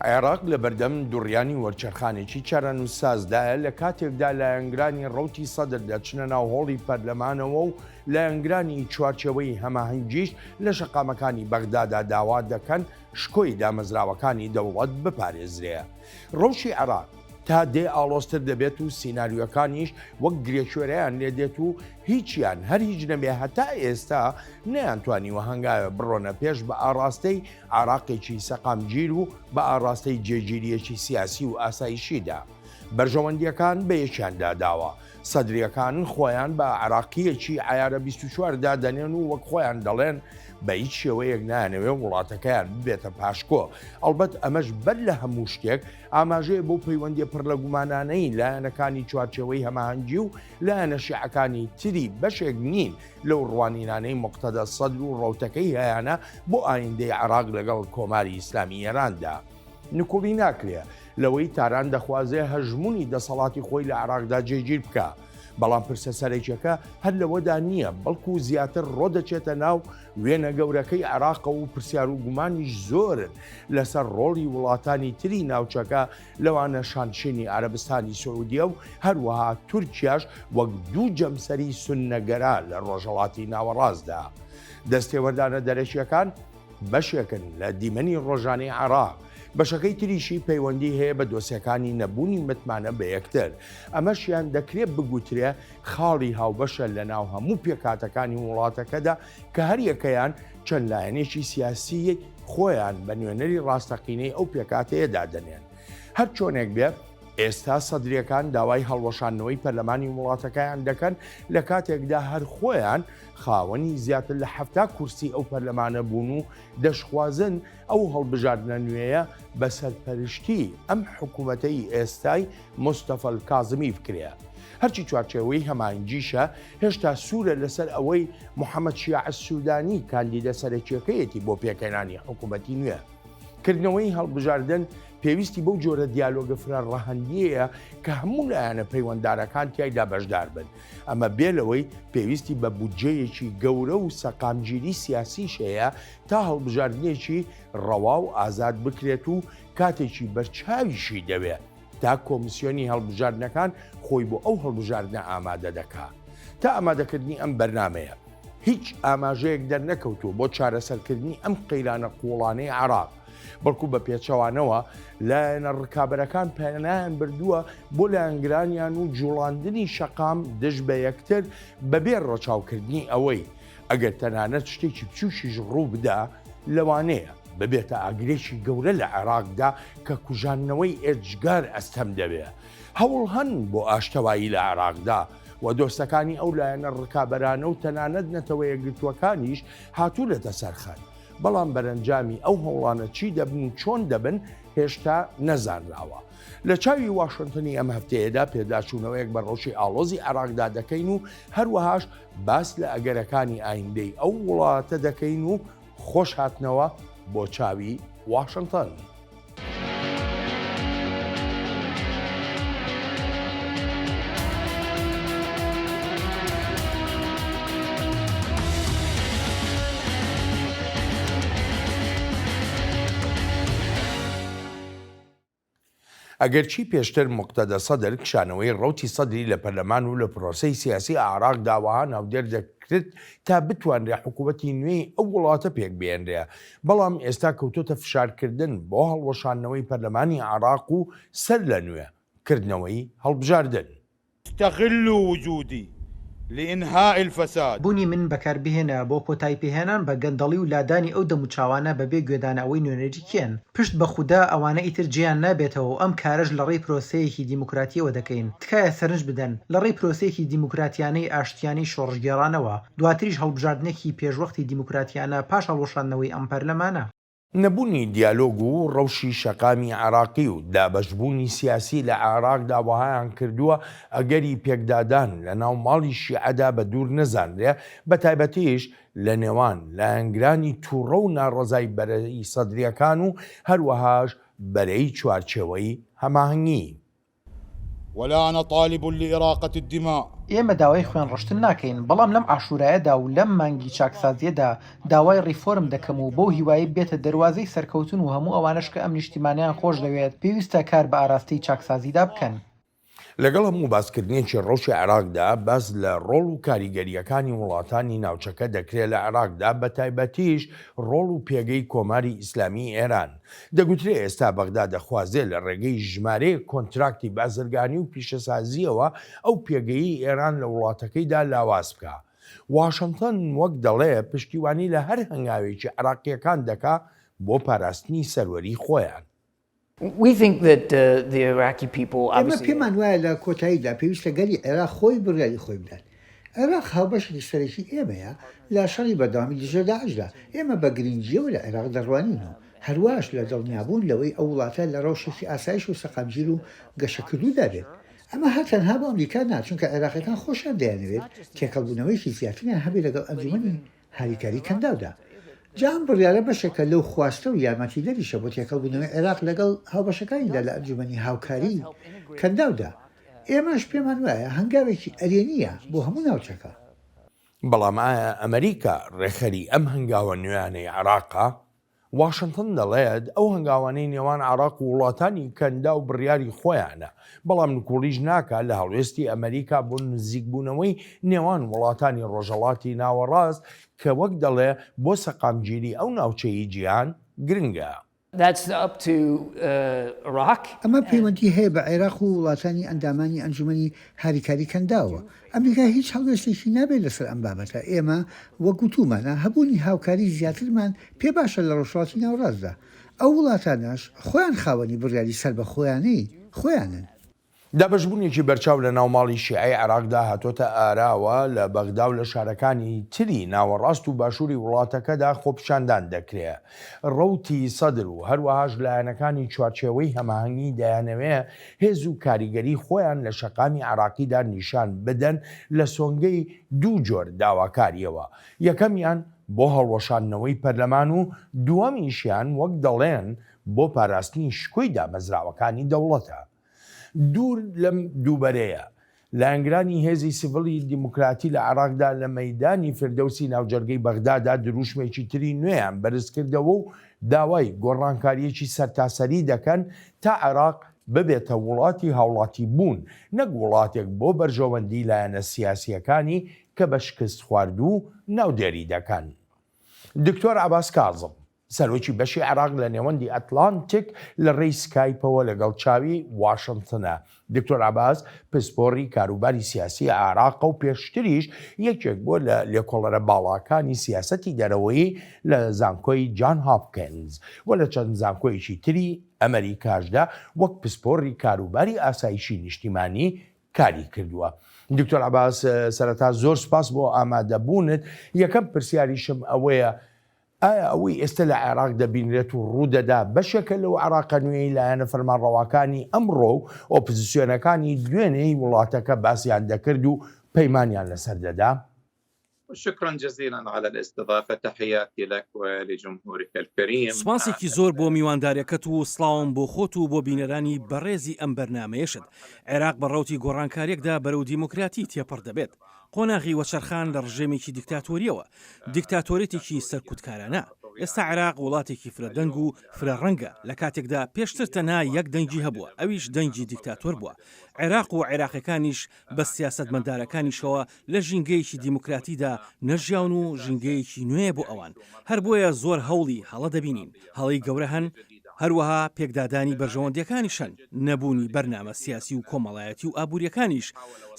عێراق لەبەردەم دوڕیانی وەرچەرخانێکی چارەنووسسازدایە لە کاتێکدا لایەنگرانی ڕەوتی سەدر دەچنە ناو هۆڵی پەرلەمانەوە و لایەنگرانی چوارچێوەی هەماهەنگیش لە شەقامەکانی بەغدادا داوا دەکەن شکۆی دامەزراوەکانی دەوڵەت بپارێزرێ. ڕەوشی عێراق تا دێ ئاڵۆزتر دەبێت و سیناریۆکانیش وەک گرێکوێرەیان لێ دێت و هیچیان هەر هیچ نەبێ هەتا ئێستا نەیانتوانیوە هەنگاوێ بڕۆنە پێش بە ئاڕاستەی عێراقێکی سەقامگیر و بە ئاڕاستەی جێگیرییەکی سیاسی و ئاسایشیدا. بەرژەوەندییەکان بە یەکیاندا داوە. سەدرییەکان خۆیان بە عێراقییەکی عەیارە 24 دادەنێن و وەک خۆیان دەڵێن بە هیچ شێوەیەک نایانەوێ وڵاتەکەیان ببێتە پاشکۆ. ئەڵبەت ئەمەش بەر لە هەموو شتێک ئاماژەیە بەو پەیوەندییە پڕ لە گومانانەی لایەنەکانی چوارچێوەی هەماهەنگی و لایەنە شیعەکانی تری بەشێک نین لەو ڕوانینانەی موقتەدا سەدر و ڕەوتەکەی هەیانە بۆ ئایندەی عێراق لەگەڵ کۆماری ئیسلامی ئێراندا. نکوڵی ناکرێ لەوەی تاران دەخوازێ هەژموونی دەسەڵاتی خۆی لە عێراقدا جێگیر بکا، بەڵام پرسە سەرەکیەکە هەر لەوەدا نییە، بەڵکو زیاتر ڕۆدەچێتە ناو وێنە گەورەکەی عێراقەوە و پرسیار و گومانیش زۆرن لەسەر ڕۆڵی وڵاتانی تری ناوچەکە لەوانە شانشینی عەرەبستانی سعودیە و هەروەها تورکیاش وەک دوو جەمسەری سوننەگەرا لە ڕۆژهەڵاتی ناوەڕاستدا. دەستێوەردانە دەرەکییەکان بەشێکن لە دیمەنی ڕۆژانەی عێراق، بەشەکەی تریشی پەیوەندی هەیە بە دۆسێکانی نەبوونی متمانە بە یەکتر، ئەمەشیان دەکرێ بگوترێ خاڵی هاوبەشە لەناو هەموو پێکهاتەکانی وڵاتەکەدا کە هەریەکەیان چەند لایەنێکی سیاسیی خۆیان بە نوێنەری ڕاستەقینەی ئەو پێکهاتەیە دادەنێن. هەر چۆنێک بێ، ئێستا سەدرییەکان داوای هەڵوەشاندنەوەی پەرلەمانی وڵاتەکەیان دەکەن، لە کاتێکدا هەر خۆیان خاوەنی زیاتر لە 70 کورسی ئەو پەرلەمانە بوون و دەشخوازن ئەو هەڵبژاردنە نوێیە بە سەرپەرشتی ئەم حکوومەتەی ئێستای مستەفا الکازمی بکرێ. هەرچی چوارچێوەی هەماهەنگیشە، هێشتا سوورە لەسەر ئەوەی محەمەد شیاع سوودانی کاندیدە سەرەکییەکەیەتی بۆ پێکهێنانی حکوومەتی نوێ. کردنەوەی هەڵبژاردن پێویستی بەو جۆرە دیالۆگە فرە ڕەهەندییەیە کە هەموو لایەنە پەیوەنددارەکان تیایدا بەشدار بن. ئەمە بێ لەوەی پێویستی بە بودجەیەکی گەورە و سەقامگیری سیاسیش هەیە تا هەڵبژاردنێکی ڕەوا و ئازاد بکرێت و کاتێکی بەرچاویشی دەوێ تا کۆمسیۆنی هەڵبژاردنەکان خۆی بۆ ئەو هەڵبژاردنە ئامادە دەکا. تا ئامادەکردنی ئەم بەرنامەیە هیچ ئاماژەیەک دەرنەکەوتووە بۆ چارەسەرکردنی ئەم قەیرانە قووڵانەی عێراق، بەڵکو بە پێچەوانەوە لایەنە ڕکابەرەکان پەنایان بردووە بۆ لایەنگرانیان و جوڵاندنی شەقام دژ بە یەکتر بەبێ ڕەچاوکردنی ئەوەی ئەگەر تەنانەت شتێکی بچووکیش ڕوو بدا لەوانەیە ببێتە ئاگرێکی گەورە لە عێراقدا کە کوژاندنەوەی ئێجگار ئەستەم دەبێ. هەوڵ هەن بۆ ئاشتەوایی لە عێراقدا و دۆستەکانی ئەو لایەنە ڕکابەرانە و تەنانەت نەتەوە یەکگرتووەکانیش هاتوونەتە سەر خەت، بەڵام بەرەنجامی ئەو هەوڵانە چی دەبن و چۆن دەبن هێشتا نەزانراوە. لە چاوی واشنتنی ئەم هەفتەیەدا پێداچوونەوەیەک بە ڕەوشی ئاڵۆزی عێراقدا دەکەین و هەروەهاش باس لە ئەگەرەکانی ئایندەی ئەو وڵاتە دەکەین و خۆش هاتنەوە بۆ چاوی واشنتن. ئەگەرچی پێشتر موقتەدا سەدر کشانەوەی ڕەوتی سەدری لە پەرلەمان و لە پرۆسەی سیاسی عێراقدا وەها ناودێر دەکرد تا بتوانرێ حکوومەتی نوێی ئەو وڵاتە پێک بهێنرێ، بەڵام ئێستا کەوتۆتە فشارکردن بۆ هەڵوەشاندنەوەی پەرلەمانی عێراق و سەرلەنوێ کردنەوەی هەڵبژاردن. استغلوا وجودی لانهاء الفساد. بونی من بەکاربهێنە بۆ کۆتاییپێهێنان بە گەندەڵی و لادانی ئەو دەموچاوانە بەبێ گوێدانە ئەوەی نوێنەری کێن. پشت بە خودا ئەوانە ئیتر جێیان نابێتەوە و ئەم کارەش لەڕێی پرۆسەیەکی دیموکراتییەوە دەکەین. تکایە سەرنج بدەن، لەڕێی پرۆسەیەکی دیموکراتیانەی ئاشتیانەی شۆڕشگێڕانەوە، دواتریش هەڵبژاردنێکی پێشوەختی دیموکراتیانە پاش هەڵوەشاندنەوەی ئەم پەرلەمانە. نەبوونی دیالۆگ و ڕەوشی شەقامی عێراقی و دابەشبوونی سیاسی لە عێراقدا وەهایان کردووە ئەگەری پێکدادان لە ناو ماڵی شیعەدا بە دوور نەزانرێ بە تایبەتیش لە نێوان لایەنگرانی تووڕە و ناڕەزای بەرەی سەدرییەکان و هەروەهاش بەرەی چوارچێوەی هەماهەنگی. ولا أنا طالب لإراقة الدماء. ئێمە داوای خوێنڕشتن ناکەین، بەڵام لەم عاشورایەدا و لەم مانگی چاکسازییەدا داوای ڕیفۆرم دەکەم و بەو هیوایەی ببێتە دەروازەی سەرکەوتن و هەموو ئەوانەش کە ئەم نیشتیمانەیان خۆشدەوێت پێویستە کار بە ئاراستەی چاکسازیدا بکەن. لەگەڵ هەموو باسکردنێکی ڕەوشی عێراقدا، باس لە ڕۆڵ و کاریگەرییەکانی وڵاتانی ناوچەکە دەکرێت لە عێراقدا، بەتایبەتیش ڕۆڵ و پێگەی کۆماری ئیسلامیی ئێران. دەگوترێ ئێستا بەغدا دەخوازێ لە ڕێگەی ژمارەیەک کۆنتراکتی بازرگانی و پیشەسازییەوە ئەو پێگەیەی ئێران لە وڵاتەکەیدا لاواز بکا. واشنتن وەک دەڵێ پشتیوانی لە هەر هەنگاوێکی عێراقییەکان دەکا بۆ پاراستنی سەروەریی خۆیان. ئێمە پێمان وایە لە کۆتاییدا پێویستە گەلی عێراق خۆی بڕیاری خۆی بدات. عێراق هاوبەشێکی سەرەکی ئێمەیە لە شەڕی بەردەوامی دژە داعشدا. ئێمە بە گرنگییەوە لە عێراق دەڕوانین و هەرواش لە دڵنیابوون لەوەی ئەو وڵاتە لە ڕەوشێکی ئاسایش و سەقامگیر و گەشەکردوودا بێت. ئەمە هەر تەنها بۆ ئەمریکا نا، چونکە عێراقیەکان خۆشیان دەیانەوێت تێکەڵبوونەوەیەکی زیاتریان هەبێت لەگەڵ ئەنجومەنی هاریکاری کەنداودا. جا ئەم بڕیارە بەشێکە لەو خواستە و یارمەتیدەریشە بۆ تێکەڵبوونەوەی عێراق لەگەڵ هاوبەشەکانیدا لە ئەنجومەنی هاوکاری کەنداودا. ئێمەش پێمان وایە هەنگاوێکی ئەرێنییە بۆ هەموو ناوچەکە. بەڵام ئایا ئەمریکا ڕێکخەری ئەم هەنگاوە نوێیانەی عێراقە؟ واشنتن دەڵێت، ئەو هەنگاوانەی نێوان عێراق و وڵاتانی کەنداو بڕیاری خۆیانە، بەڵام نکوڵیش ناکات لە هەڵوێستی ئەمەریکا بۆ نزیکبوونەوەی نێوان وڵاتانی ڕۆژهەڵاتی ناوەڕاست کە وەک دەڵێ بۆ سەقامگیری ئەو ناوچەی جیهان گرنگە. ئەمە پەیوەندی هەیە بە عێراق و وڵاتانی ئەندامانی ئەنجومەنی هاریکاری کەنداوە. ئەمریکا هیچ هەڵوێستێکی نابێت لەسەر ئەم بابەتە. ئێمە وەک وتوومانە هەبوونی هاوکاری زیاترمان پێ باشە لە ڕۆژهەڵاتی ناوەڕاستدا. ئەو وڵاتانەش خۆیان خاوەنی بڕیاری سەربەخۆیانەی خۆیانن. دابەشبوونێکی بەرچاو لە ناو ماڵی شیعەی عێراقدا هاتۆتە ئاراوە، لە بەغدا و لە شارەکانی تری ناوەڕاست و باشووری وڵاتەکەدا خۆپیشاندان دەکرێ. ڕەوتی سەدر و هەروەهاش لایەنەکانی چوارچێوەی هەماهەنگی دەیانەوێ هێز و کاریگەری خۆیان لە شەقامی عێراقیدا نیشان بدەن لە سۆنگەی دوو جۆر داواکارییەوە، یەکەمیان بۆ هەڵوەشاندنەوەی پەرلەمان و دووەمیشیان وەک دەڵێن بۆ پاراستنی شکۆی دامەزراوەکانی دەوڵەتە. دوور لەم دووبەرەیە، لایەنگرانی هێزی سیڤڵی دیموکراتی لە عێراقدا لە مەیدانی فردەوسی ناوجەرگەی بەغدادا دروشمێکی تری نوێیان بەرزکردەوە و داوای گۆڕانکارییەکی سەرتاسەری دەکەن تا عێراق ببێتە وڵاتی هاوڵاتیبوون نەک وڵاتێک بۆ بەرژەوەندی لایەنە سیاسییەکانی کە بە شکستخواردوو ناودێری دەکەن. دکتۆر عەباس کازم، سەرۆکی بەشی عێراق لە نێوەندی ئەتلانتیک لە ڕێی سکایپەوە لەگەڵ چاوی واشنتنە. دکتۆر عەباس پسپۆڕی کاروباری سیاسی عێراقە و پێشتریش یەکێک بووە لە لێکۆڵەرە باڵاکانی سیاسەتی دەرەوەیی لە زانکۆی جان هاپکنز و لە چەند زانکۆیەکی تری ئەمەریکاشدا وەک پسپۆڕی کاروباری ئاسایشی نیشتیمانی کاری کردووە. دکتۆر عەباس سەرەتا زۆر سوپاس بۆ ئامادەبوونت، یەکەم پرسیاریشم ئەوەیە ئایا ئەوەی ئێستا لە عێراق دەبینرێت و ڕوودەدا بەشێکە لەو عێراقە نوێی لایەنە فەرمانڕەواکانی ئەمڕۆ و ئۆپزسیۆنەکانی دوێنێی وڵاتەکە باسیان دەکرد و پەیمانیان لەسەر دەدا؟ شکرا جزیلا علی الاستضافە تحیاتی لک و لجمهورک الکریم. سوپاسێکی زۆر بۆ میوانداریەکەت و سڵاوم بۆ خۆت و بۆ بینەرانی بەڕێزی ئەم بەرنامەیەشت. عێراق بە ڕەوتی گۆڕانکاریەکدا بەرەو دیموکراتی تێپەڕ دەبێت. قۆناغی وەچەرخان لە ڕژێمێکی دیکتاتۆریەوە، دیکتاتۆریەتێکی سەرکوتکارانە. ئێستا عێراق وڵاتێکی فرە دەنگ و فرە ڕەنگە، لە کاتێکدا پێشتر تەنها یەک دەنگی هەبووە، ئەویش دەنگی دیکتاتۆر بووە. عێراق و عێراقیەکانیش بە سیاسەتمەدارەکانیشەوە لە ژینگەیەکی دیموکراتیدا نەژیاون و ژینگەیەکی نوێیە بۆ ئەوان، هەر بۆیە زۆر هەوڵی هەڵە دەبینین، هەڵەی گەورە هەن، هەروەها پێکدادانی بەرژەوەندییەکانیش هەن، نەبوونی بەرنامە سیاسی و کۆمەڵایەتی و ئابوورییەکانیش،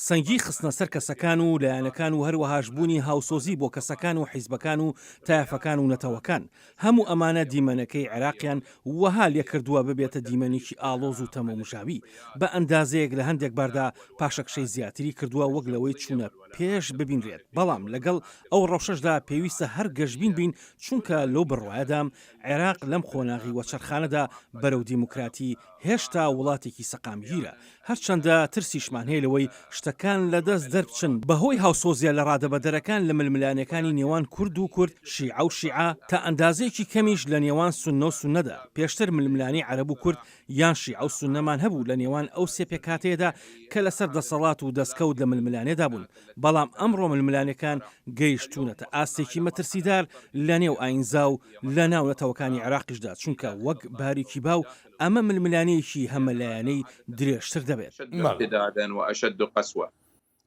سەنگی خستنە سەر کەسەکان و لایەنەکان و هەروەهاش بوونی هاوسۆزی بۆ کەسەکان و حیزبەکان و تایەفەکان و نەتەوەکان، هەموو ئەمانە دیمەنەکەی عێراقیان وەها لێکردووە ببێتە دیمەنێکی ئاڵۆز و تەمومژاوی، بە ئەندازەیەک لە هەندێک باردا پاشەکشەی زیاتری کردووە وەک لەوەی چوونە پێش ببینرێت، بەڵام لەگەڵ ئەو ڕەوشەشدا پێویستە هەر گەشبین بین چونکە لەو بڕوایەدام عێراق لەم قۆناغی وەچەرخانەدا. وڵاتەکەدا بەرەو دیموکراتی هێشتا وڵاتێکی سەقامگیرە، هەرچەندە ترسیشمان هەیە لەوەی شتەکان لەدەست دەربچن بەهۆی هاوسۆزییە لەڕادەبەدەرەکان لە ململانێکانی نێوان کورد و کورد، شیعە و شیعە، تا ئەندازەیەکی کەمیش لە نێوان سوننە و سوننەدا. پێشتر ململانێی عەرەب و کورد یان شیعە و سوننەمان هەبوو لە نێوان ئەو سێ پێکهاتەیەدا کە لەسەر دەسەڵات و دەستکەوت لە ململانێدا بوون، بەڵام ئەمڕۆ ململانێکان گەیشتوونەتە ئاستێکی مەترسیدار لە نێو ئایینزا و لە ناو نەتەوەکانی عێراقیشدا، چونکە وەک بارێکی باو ئەمە ململانێیەکی هەمەلایەنەی درێژتر دەبێت.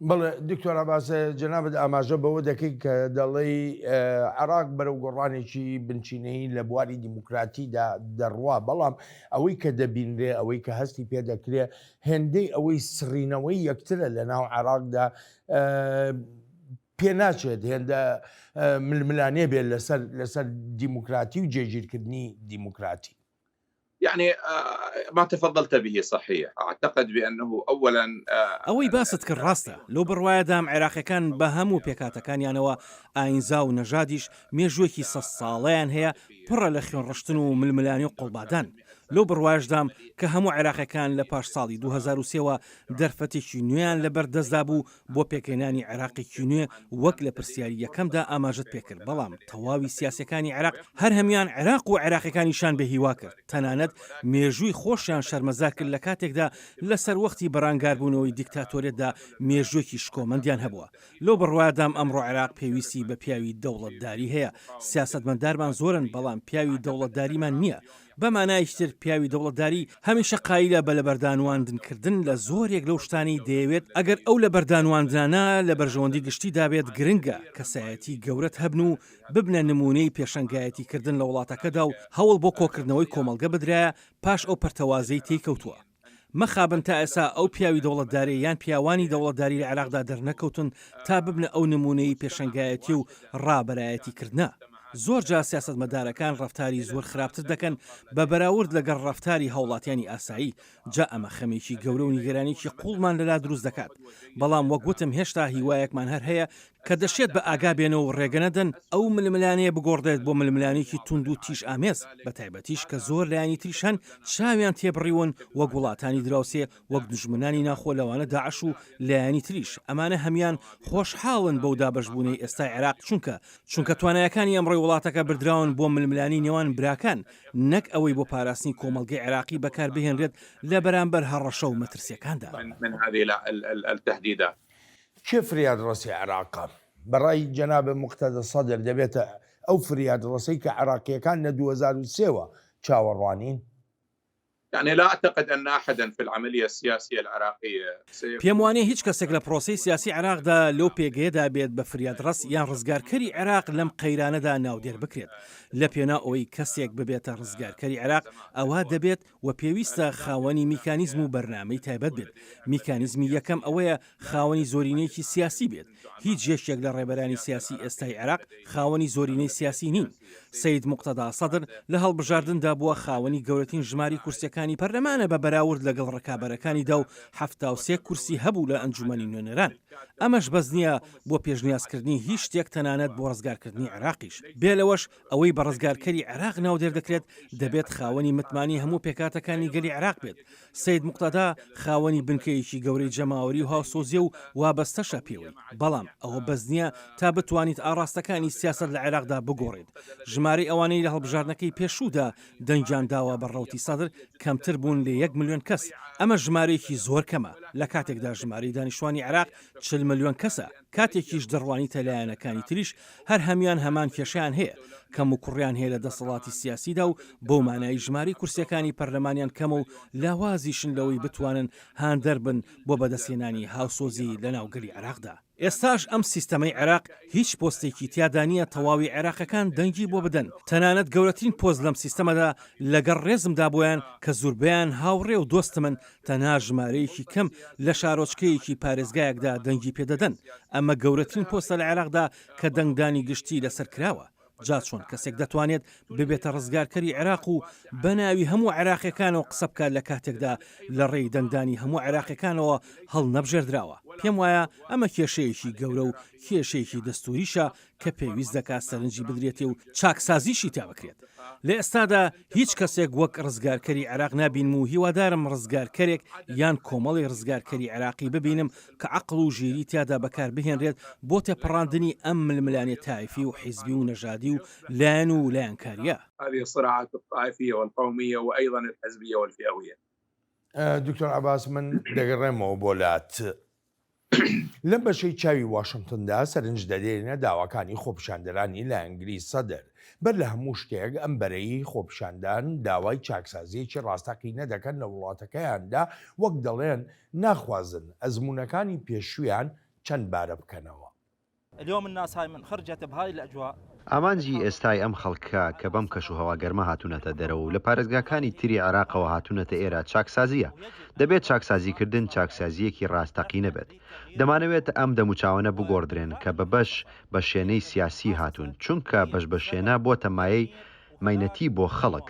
بەڵێ دکتۆر عەباس جەنابت ئاماژە بەوە دەکەی کە دەڵێی عێراق بەرەو گۆڕانێکی بنچینەیی لە بواری دیموکراتیدا دەڕوا، بەڵام ئەوەی کە دەبینرێ، ئەوەی کە هەستی پێ دەکرێ هێندەی ئەوەی سڕینەوەی یەکترە لە ناو عێراقدا پێ ناچێت هێندە ململانێ بێت لەسەر لەسەر دیموکراتی و جێگیرکردنی دیموکراتی. یعنی ما تفضلت به صحیح اعتقد بانه اولا ئەوەی باست کرد ڕاستە، لەو بڕوایەدام عێراقیەکان بە هەموو پێکهاتەکانیانەوە ئاینزا و نەژادیش مێژووێکی سەدساڵەیان هەیە پڕە لە خوێنڕشتن و ململانێ و قۆڵبادان، لەو بڕوایەشدام کە هەموو عێراقیەکان لە پاش ساڵی 2003 وە دەرفەتێکی نوێیان لەبەر دەستدا بوو بۆ پێکهێنانی عێراقێکی نوێ وەک لە پرسیاری یەکەمدا ئاماژەت پێکرد، بەڵام تەواوی سیاسیەکانی عێراق هەر هەموان عێراق و عێراقیەکانیشان بێ هیوا کرد، تەنانەت مێژووی خۆشیان شەرمەزار کرد لە کاتێکدا لە سەروەختی بەرانگاربوونەوەی دیکتاتۆریەتدا مێژووێکی شکۆمەندیان هەبووە. لەو بڕوایەدام ئەمڕۆ عێراق پێویستی بە پیاوی دەوڵەتداری هەیە، سیاسەتمەدارمان زۆرن بەڵام پیاوی دەوڵەتداریمان نییە، بە مانایەکی تر پیاوی دەوڵەتداری هەمیشە قایلە بە لەبەردانواندنکردن لە زۆرێک لەو شتانەی دەیەوێت، ئەگەر ئەو لەبەردانواندنانە لە بەرژەوەندی گشتیدا بێت گرنگە کەسایەتی گەورەت هەبن و ببنە نموونەی پێشەنگایەتی کردن لە وڵاتەکەدا و هەوڵ بۆ کۆکردنەوەی کۆمەڵگە بدرایە پاش ئەو پەرتەوازەی تێی کەوتووە. مەخابن تا ئێستا ئەو پیاوی دەوڵەتدارەی یان پیاوانی دەوڵەتداری لە عێراقدا دەرنەکەوتن تا ببنە ئەو نموونەی پێشەنگایەتی و ڕابەرایەتی کردنە. زۆر جار سیاسەتمەدارەکان ڕەفتاری زۆر خراپتر دەکەن بە بەراورد لەگەڵ ڕەفتاری هاوڵاتیانی ئاسایی، جا ئەمە خەمێکی گەورە و نیگەرانیەکی قوڵمان لەلا دروست دەکات. بەڵام وەک وتم هێشتا هیوایەکمان هەر هەیە کە دەشێت بە ئاگا بێنەوە و ڕێگە نەدەن ئەو ململانێیە بگۆڕدرێت بۆ ململانێیەکی توند و تیژ ئامێز، بە تایبەتیش کە زۆر لایەنی تریش هەن چاویان تێبڕیون وەک وڵاتانی دراوسێ وەک دوژمنانی ناوخۆ لەوانە داعش و لایەنی تریش، ئەمانە هەموان خۆشحاڵن بەو دابەشبوونەی ئێستای عێراق چونکە چونکە توانایەکانی ئەمڕۆی وڵاتەکە بردراون بۆ ململانێی نێوان براکان نەک ئەوەی بۆ پاراستنی کۆمەڵگەی عێراقی بەکاربهێنرێت لە بەرامبەر هەڕەشە و مەترسیەکاندا. کێ فریادڕەسی عێراقە؟ بە ڕای جەناب موقتەدا سەدر دەبێتە ئەو فریادڕەسەی کە عێراقییەکان لە 2003 وە چاوەڕوانین؟ یعنی لا اعتقد ان احدا فی العملیە السیاسیە العراقیە سیکون. پێم وانیە هیچ کەسێک لە پرۆسەی سیاسی عێراقدا لەو پێگەیەدا بێت بە فریادڕەس یان ڕزگارکەری عێراق لەم قەیرانەدا ناودێر بکرێت. لە پێناو ئەوەی کەسێک ببێتە ڕزگارکەری عێراق ئەوا دەبێت و پێویستە خاوەنی میکانیزم و بەرنامەی تایبەت بێت. میکانیزمی یەکەم ئەوەیە خاوەنی زۆرینەیەکی سیاسی بێت. هیچ یەکێک لە ڕێبەرانی سیاسی ئێستای عێراق خاوەنی زۆرینەی سیاسی نین. سەید موقتەدا سەدر لە هەڵبژاردندا بووە خاوەنی گەورەترین ژمارەی کورسییەکانی پەرلەمانە بە بەراورد لەگەڵ ڕکابەرەکانیدا و 73 کورسی هەبوو لە ئەنجومەنی نوێنەران. ئەمەش بەس نییە بۆ پێشنیازکردنی هیچ شتێک تەنانەت بۆ ڕزگارکردنی عێراقیش. بێ لەوەش ئەوەی بە ڕزگارکەری عێراق ناودێر دەکرێت، دەبێت خاوەنی متمانەی هەموو پێکهاتەکانی گەلی عێراق بێت. سەید موقتەدا خاوەنی بنکەیەکی گەورەی جەماوەری و هاوسۆزییە و وابەستەشە پێوەی، بەڵام ئەوە بەس نییە تا بتوانیت ئاڕاستەکانی سیاسەت لە عێراقدا بگۆڕیت. ژمارەی ئەوانەی لە هەڵبژاردنەکەی پێشوودا دەنگیان داوە بە ڕەوتی سەدر کەمتر بوون لە یەک ملیۆن کەس، ئەمە ژمارەیەکی زۆر کەمە، لە کاتێکدا ژمارەی دانیشتوانی عێراق 40 ملیۆن کەسە. کاتێکیش دەڕوانیتە لایەنەکانی تریش هەر هەموان هەمان کێشەیان هەیە، کەموکوڕیان هەیە لە دەسەڵاتی سیاسیدا و بەو مانای ژمارەی کورسیەکانی پەرلەمانیان کەمە و لاوازیشن لەوەی بتوانن هاندەر بن بۆ بەدەستهێنانی هاوسۆزی لەناو گەلی عێراقدا. ئێستاش ئەم سیستەمەی عێراق هیچ پۆستێکی تیادا نییە تەواوی عێراقیەکان دەنگی بۆ بدەن، تەنانەت گەورەترین پۆست لەم سیستەمەدا لەگەڵ ڕێزمدا بۆیان کە زوربەیان هاوڕێ و دۆستمن تەنها ژمارەیەکی کەم لە شارۆچکەیەکی پارێزگایەکدا دەنگی پێدەدەن، ئەمە گەورەترین پۆستە لە عێراقدا کە دەنگدانی گشتی لەسەر کراوە، جا چۆن کەسێک دەتوانێت ببێتە ڕزگارکەری عێراق و بەناوی هەموو عێراقیەکانەوە قسە بکات لە کاتێکدا لە ڕێی دەنگدانی هەموو عێراقیەکانەوە هەڵنەبژێردراوە؟ پێم وایە ئەمە کێشەیەکی گەورە و کێشەیەکی دەستوریشە کە پێویست دەکات سەرنجی بدرێتێ و چاکسازیشی تیا بکرێت. لە ئێستادا هیچ کەسێک وەک ڕزگارکەری عێراق نابینم و هیوادارم ڕزگارکەرێک یان کۆمەڵی ڕزگارکەری عێراقی ببینم کە عەقڵ و ژیری تیادا بەکار بهێنرێت بۆ تێپەڕاندنی ئەم ململانێ تایفی و حیزبی و نەژادی و لایەن و لایەنکارییە. هذه الصراعات الطائفية والقومية وأيضا الحزبية والفئوية. دکتۆر عەباس من دەگەڕێمەوە بۆ لات. لەم بەشەی چاوی واشنتندا سەرنج دەدەینە داواکانی خۆپیشاندەرانی لایەنگری سەدر. بەر لە هەموو شتێک ئەم بەرەی خۆپیشاندان داوای چاکسازییەکی ڕاستەقینە دەکەن لە وڵاتەکەیاندا، وەک دەڵێن ناخوازن ئەزموونەکانی پێشوویان چەند بارە بکەنەوە. اليوم الناس هاي من خرجت بهاي الاجواء. ئامانجی ئێستای ئەم خەڵکە کە بەم کەشوهەوا گەرمە هاتوونەتە دەرەوە و لە پارێزگاکانی تری عێراقەوە هاتوونەتە ئێرە چاکسازییە. دەبێت چاکسازیکردن چاکسازییەکی ڕاستەقینە بێت. دەمانەوێت ئەم دەموچاوانە بگۆڕدرێن کە بە بەش بە شێنەی سیاسی هاتوون، چونکە بەش بە شێنە بۆتە مایەی مەینەتی بۆ خەڵک.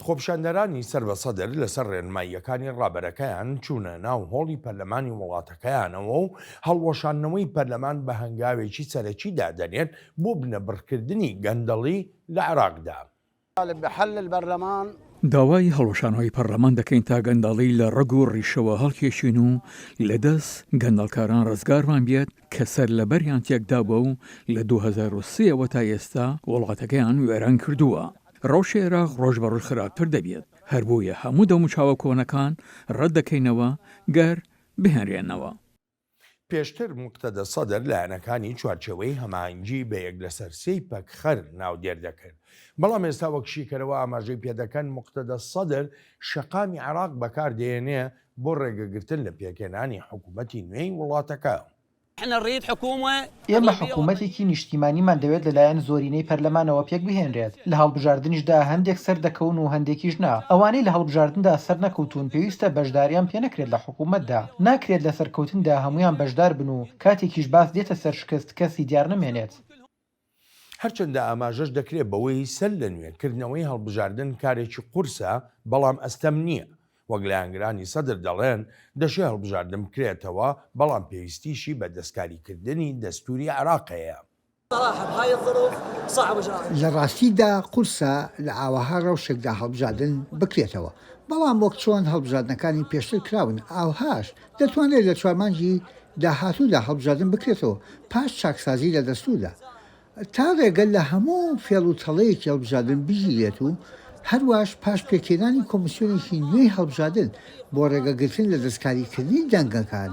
خۆپیشاندەرانی سەر بە سەدر لەسەر ڕێنماییەکانی ڕابەرەکەیان چوونە ناو هۆڵی پەرلەمانی وڵاتەکەیانەوە و هەڵوەشاندنەوەی پەرلەمان بە هەنگاوێکی سەرەکی دادەنێن بۆ بنەبڕکردنی گەندەڵی لە عێراقدا. داوای هەڵوەشانەوەی پەرلەمان دەکەین تا گەندەڵی لە ڕەگ و ڕیشەوە هەڵکێشین و لە دەست گەندەڵکاران ڕزگارمان بێت کە سەرلەبەریان تێکداوە و لە 2003 ەوە تا ئێستا وڵاتەکەیان وێران کردووە. ڕەوشی عێراق ڕۆژ بە ڕۆژ خراپتر دەبێت، هەر بۆیە هەموو دەموچاوە کۆنەکان ڕەت دەکەینەوە گەر بهێنرێنەوە. پێشتر موقتەدا سەدر لایەنەکانی چوارچێوەی هەماهەنگی بە یەک لەسەر سێی پەکخەر ناودێر دەکرد، بەڵام ئێستا وەک شیکەرەوە ئاماژەی پێدەکەن موقتەدا سەدر شەقامی عێراق بەکاردێنێ بۆ ڕێگەگرتن لە پێکهێنانی حکومەتی نوێی وڵاتەکە. ئێمە حکوومەتێکی نیشتیمانیمان دەوێت لەلایەن زۆرینەی پەرلەمانەوە پێکبهێنرێت، لە هەڵبژاردنیشدا هەندێک سەردەکەون و هەندێکیش نا، ئەوانەی لە هەڵبژاردندا سەرنەکەوتوون پێویستە بەشداریان پێنەکرێت لە حکوومەتدا، ناکرێت لە سەرکەوتندا هەموویان بەشدار بن و کاتێکیش باس دێتە سەر شکست کەسی دیار نەمێنێت. هەرچەندە ئاماژەش دەکرێت بەوەی سەر لە نوێ کردنەوەی هەڵبژاردن کارێکی قورسە، بەڵام ئەستەم نییە. وەک لایەنگرانی سەدر دەڵێن، دەشێ هەڵبژاردن بکرێتەوە، بەڵام پێویستیشی بە دەستکاریکردنی دەستووری عێراق هەیە. لە ڕاستیدا قورسە لە ئاوەها ڕەوشێکدا هەڵبژاردن بکرێتەوە، بەڵام وەک چۆن هەڵبژاردنەکانی پێشتر کراون، ئاوهاش دەتوانرێت لە چوار مانگی داهاتوودا هەڵبژاردن بکرێتەوە پاش چاکسازی لە دەستووردا تا ڕێگە لە هەموو فێڵ و تەڵەیەکی هەڵبژاردن بگیرێت و هەرواش پاش پێکهێنانی کۆمیسیۆنێکی نوێی هەڵبژاردن بۆ ڕێگەگرتن لە دەستکاریکردنی دەنگەکان.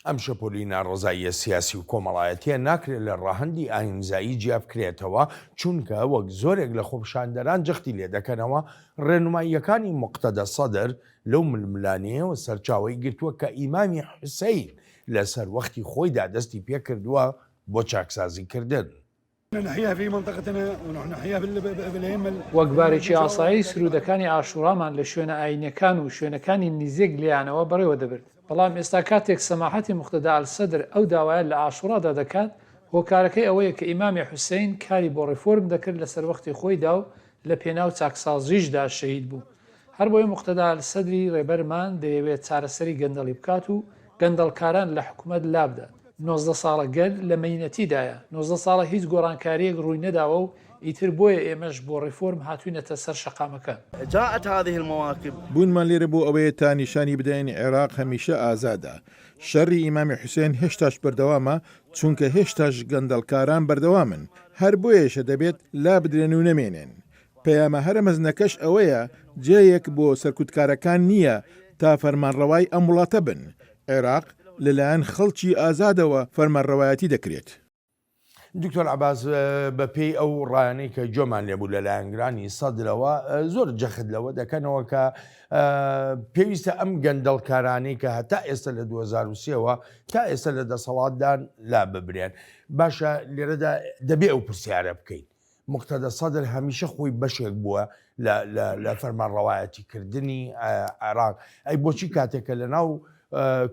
ئەم شەپۆلی ناڕەزاییە سیاسی و کۆمەڵایەتییە ناکرێت لە ڕەهەندی ئایینزایی جیابکرێتەوە، چونکە وەک زۆرێک لە خۆپیشاندەران جەختی لێدەکەنەوە، ڕێنماییەکانی موقتەدا سەدر لەو ململانێیەوە سەرچاوەی گرتووە کە ئیمامی حوسەین لە سەروەختی خۆیدا دەستی پێکردووە بۆ چاکسازیکردن. وەک بارێکی ئاسایی سروودەکانی عاشوورامان لە شوێنە ئایینیەکان و شوێنەکانی نیزیک لێیانەوە بەڕێوە دەبرد، بەڵام ئێستا کاتێک سەماحەتی موقتەدا ئەلسەدر ئەو داوایە لە عاشوورادا دەکات، هۆکارەکەی ئەوەیە کە ئیمامی حوسەین کاری بۆ ڕیفۆرم دەکرد لە سەروەختی خۆیدا و لە پێناو چاکسازیشدا شەهید بوو. هەربۆیە موقتەدا ئەلسەدری رێبەرمان دەیەوێت چارەسەری گەندەڵی بکات و گەندەڵکاران لە حکومەت لابدات. 19 ساڵە گەل لە مەینەتیدایە، 19 ساڵە هیچ گۆڕانکارییەک رووی نەداوە و ئیتر بۆیە ئێمەش بۆ ریفۆرم هاتووینەتە سەر شەقامەکان. جاءت هذه المواكب. بوونمان لێرە بۆ ئەوەیە تا نیشانی بدەین عێراق هەمیشە ئازادە. شەڕی ئیمامی حوسێن هێشتاش بەردەوامە، چونکە هێشتاش گەندەڵکاران بەردەوامن، هەر بۆیەشە دەبێت لابدرێن و نەمێنێن. پەیامە هەرە مەزنەکەش ئەوەیە جێیەک بۆ سەرکوتکارەکان نییە تا فەرمانڕەوای ئەم وڵاتە بن، عێراق لەلایەن خەڵکی ئازادەوە فەرمانڕەوایەتی دەکرێت. دکتۆر عەباس بە پێی ئەو ڕایانەی کە گوێمان لێبوو لە لایەنگرانی سەدرەوە زۆر جەخت لەوە دەکەنەوە کە پێویستە ئەم گەندەڵکارانەی کە هەتا ئێستا لە 2023ەوە تا ئێستا لە دەسەڵاتدان لا ببرێن باشە لێرەدا دەبێ ئەو پرسیارە بکەین موقتەدا سەدر هەمیشە خۆی بەشێک بووە لە فەرمانڕەوایەتی کردنی عێراق، ئەی بۆچی کاتێک کە لەناو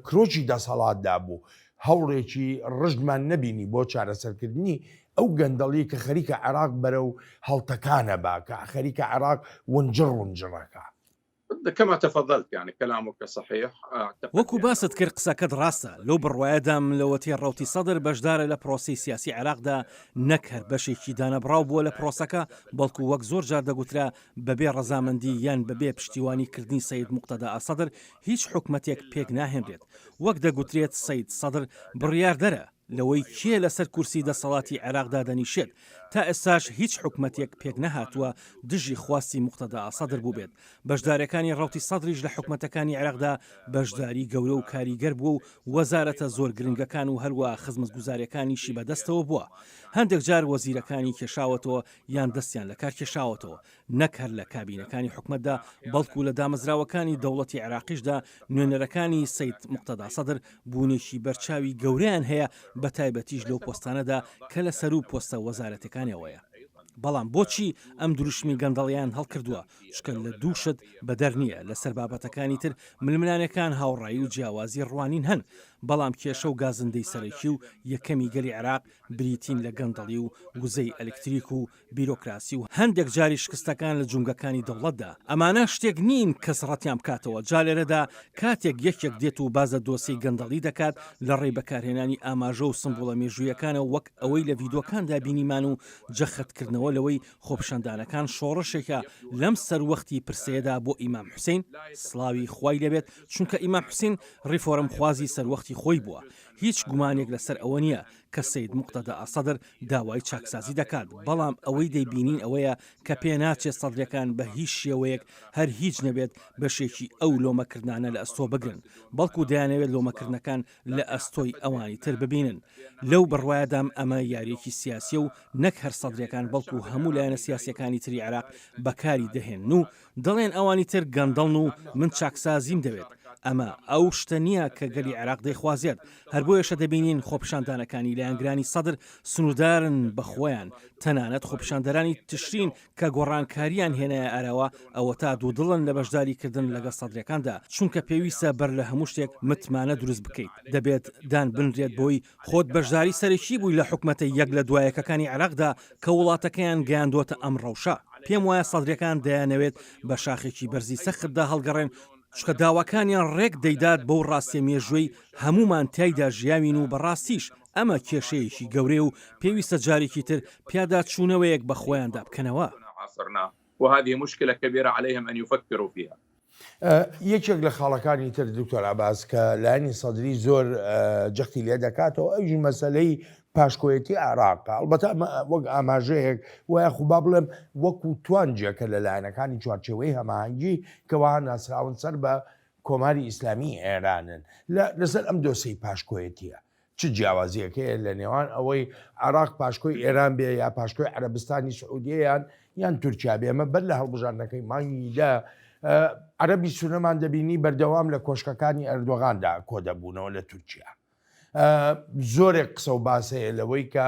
کرۆکی دەسەڵاتدا بوو هەوڵێکی ڕژدمان نەبینی بۆ چارەسەرکردنی ئەو گەندەڵی کە خەریکە عێراق بەرەو هەڵتەکانە با کە خەریکە عێراق ونجڕ ونجڕەکە. كما تفضلت يعني كلامك صحيح اعتقد وەکو باست کرد قسەکەت ڕاستە، لەو بڕوایەدام لەوەتەی ڕەوتی سەدر بەشدارە لە پرۆسەی سیاسی عێراقدا نەک هەر بەشێکی دانەبڕاو بووە لە پرۆسەکە بەڵکو وەک زۆر جار دەگوترا بەبێ ڕەزامەندی یان بەبێ پشتیوانی کردنی سەید موقتەدا سەدر هیچ حکومەتێک پێک ناهێنرێت وەک دەگوترێت سەید سەدر بڕیاردەرە لەوەی کێ لەسەر کورسی دەسەڵاتی عێراق دادەنیشێت، تا ئێستاش هیچ حکومەتێک پێکنەهاتووە دژی خواستی موقتەدا سەدر بووبێت، بەشدارەکانی ڕەوتی سەدریش لە حکومەتەکانی عێراقدا بەشداری گەورە و کاریگەر بووە و وەزارەتە زۆر گرنگەکان و هەروا خزمەتگوزاریەکانیشی بەدەستەوە بووە، هەندێک جار وەزیرەکانی کێشاوەتەوە یان دەستیان لەکار کێشاوەتەوە، نەک هەر لە کابینەکانی حکومەتدا، بەڵکو لە دامەزراوەکانی دەوڵەتی عێراقیشدا نوێنەرەکانی سەید موقتەدا سەدر بوونێکی بەرچاوی گەورەیان هەیە، بەتایبەتیش لەو پۆستانەدا کە لە سەروو پۆستە وەزارەتەکانەوەیە. بەڵام بۆچی ئەم دروشمی گەندەڵیان هەڵکردووە؟ چونکە لە دوو شت بەدەر نییە، لەسەر بابەتەکانی تر ململانێکان هاوڕایی و جیاوازی ڕوانین هەن، بەڵام کێشە و گازندەی سەرەکی و یەکەمی گەلی عێراق بریتین لە گەندەڵی و وزەی ئەلکتریک و بیرۆکراسی و هەندێک جاریش شکستەکان لە جومگەکانی دەوڵەتدا. ئەمانە شتێک نین کەس ڕەتیان بکاتەوە، جا لێرەدا کاتێک یەکێک دێت و باس لە دۆسیەی گەندەڵی دەکات لە ڕێی بەکارهێنانی ئاماژە و سمبوڵە مێژوویەکانەوە وەک ئەوەی لە ڤیدۆکاندا بینیمان و جەختکردنەوە لەوەی خۆپیشاندانەکان شۆڕشێکە لەم سەروەختی پرسەیەدا بۆ ئیمام حوسەین سڵاوی خوای لێبێت چونکە ئیمام حوسین ڕیفۆرمخوازی سەروەختی خۆی بووە هیچ گومانێک لەسەر ئەوە نییە کە سەید موقتەدا سەدر داوای چاکسازی دەکات، بەڵام ئەوەی دەیبینین ئەوەیە کە پێناچێت سەدرەکان بە هیچ شێوەیەک هەر هیچ نەبێت بەشێکی ئەو لۆمەکردنانە لە ئەستۆ بگرن، بەڵکو دەیانەوێت لۆمەکردنەکان لە ئەستۆی ئەوانی تر ببینن. لەو بڕوایەدام ئەمە یارییەکی سیاسییە و نەک هەر سەدرەکان بەڵکو هەموو لایەنە سیاسییەکانی تری عێراق بەکاری دەهێنن و دەڵێن ئەوانی تر گەندەڵن و من چاکسازیم دەوێت، ئەمە ئەو شتە نییە کە گەلی عێراق دەیخوازێت، هەر بۆیەشە دەبینین خۆپیشاندانەکانی لایەنگرانی سەدر سنووردارن بە خۆیان، تەنانەت خۆپیشاندەرانی تشرین کە گۆڕانکارییان هێنایە ئاراوە ئەوەتا دوودڵن لە بەشداریکردن لەگەڵ سەدرەکاندا، چونکە پێویستە بەر لە هەموو شتێک متمانە دروست بکەیت، دەبێت دان بنرێت بەوەی خۆت بەشداری سەرەکی بووی لە حکومەتە یەک لە دوایەکەکانی عێراقدا کە وڵاتەکەیان گەیاندووەتە ئەم ڕەوشە. پێم وایە سەدریەکان دەیانەوێت بە شاخێکی بەرزی سەختدا هەڵگەڕێن، چونکە داواکانیان ڕێک دەیدات بەو ڕاستیە مێژووەی هەموومان تیایدا ژیاوین و بەڕاستیش ئەمە کێشەیەکی گەورەیە و پێویستە جارێکی تر پیاداچوونەوەیەک بە خۆیاندا بکەنەوە. وهذه مشکلە کبیرە علیهم ان یفکروا فیها. یەکێک لە خاڵەکانی تر دکتۆر عەباس کە لایەنی سەدری زۆر جەختی لێ دەکاتەوە ئەویش مەسەلەی پاشکۆیەتی عێراق ئەڵبەتە ئەمە وەک ئاماژەیەک وایە خو با بڵێم وەکو توانجێکە لە لایەنەکانی چوارچێوەی هەماهەنگی کە وەها ناسراون سەر بە کۆماری ئیسلامی ئێرانن لەسەر ئەم دۆسێی پاشکۆیەتیە چ جیاوازیەک هەیە لە نێوان ئەوەی عێراق پاشکۆی ئێران بێ یا پاشکۆی عەرەبستانی سعودیە یان یان تورکیا بێ ئەمە بەر لە هەڵبژاردنەکەی مانگی دە عەرەبی سونەمان دەبینی بەردەوام لە کۆشکەکانی ئەردۆغاندا کۆدەبوونەوە لە تورکیا زۆرێک قسە و باس هەیە لەوەی کە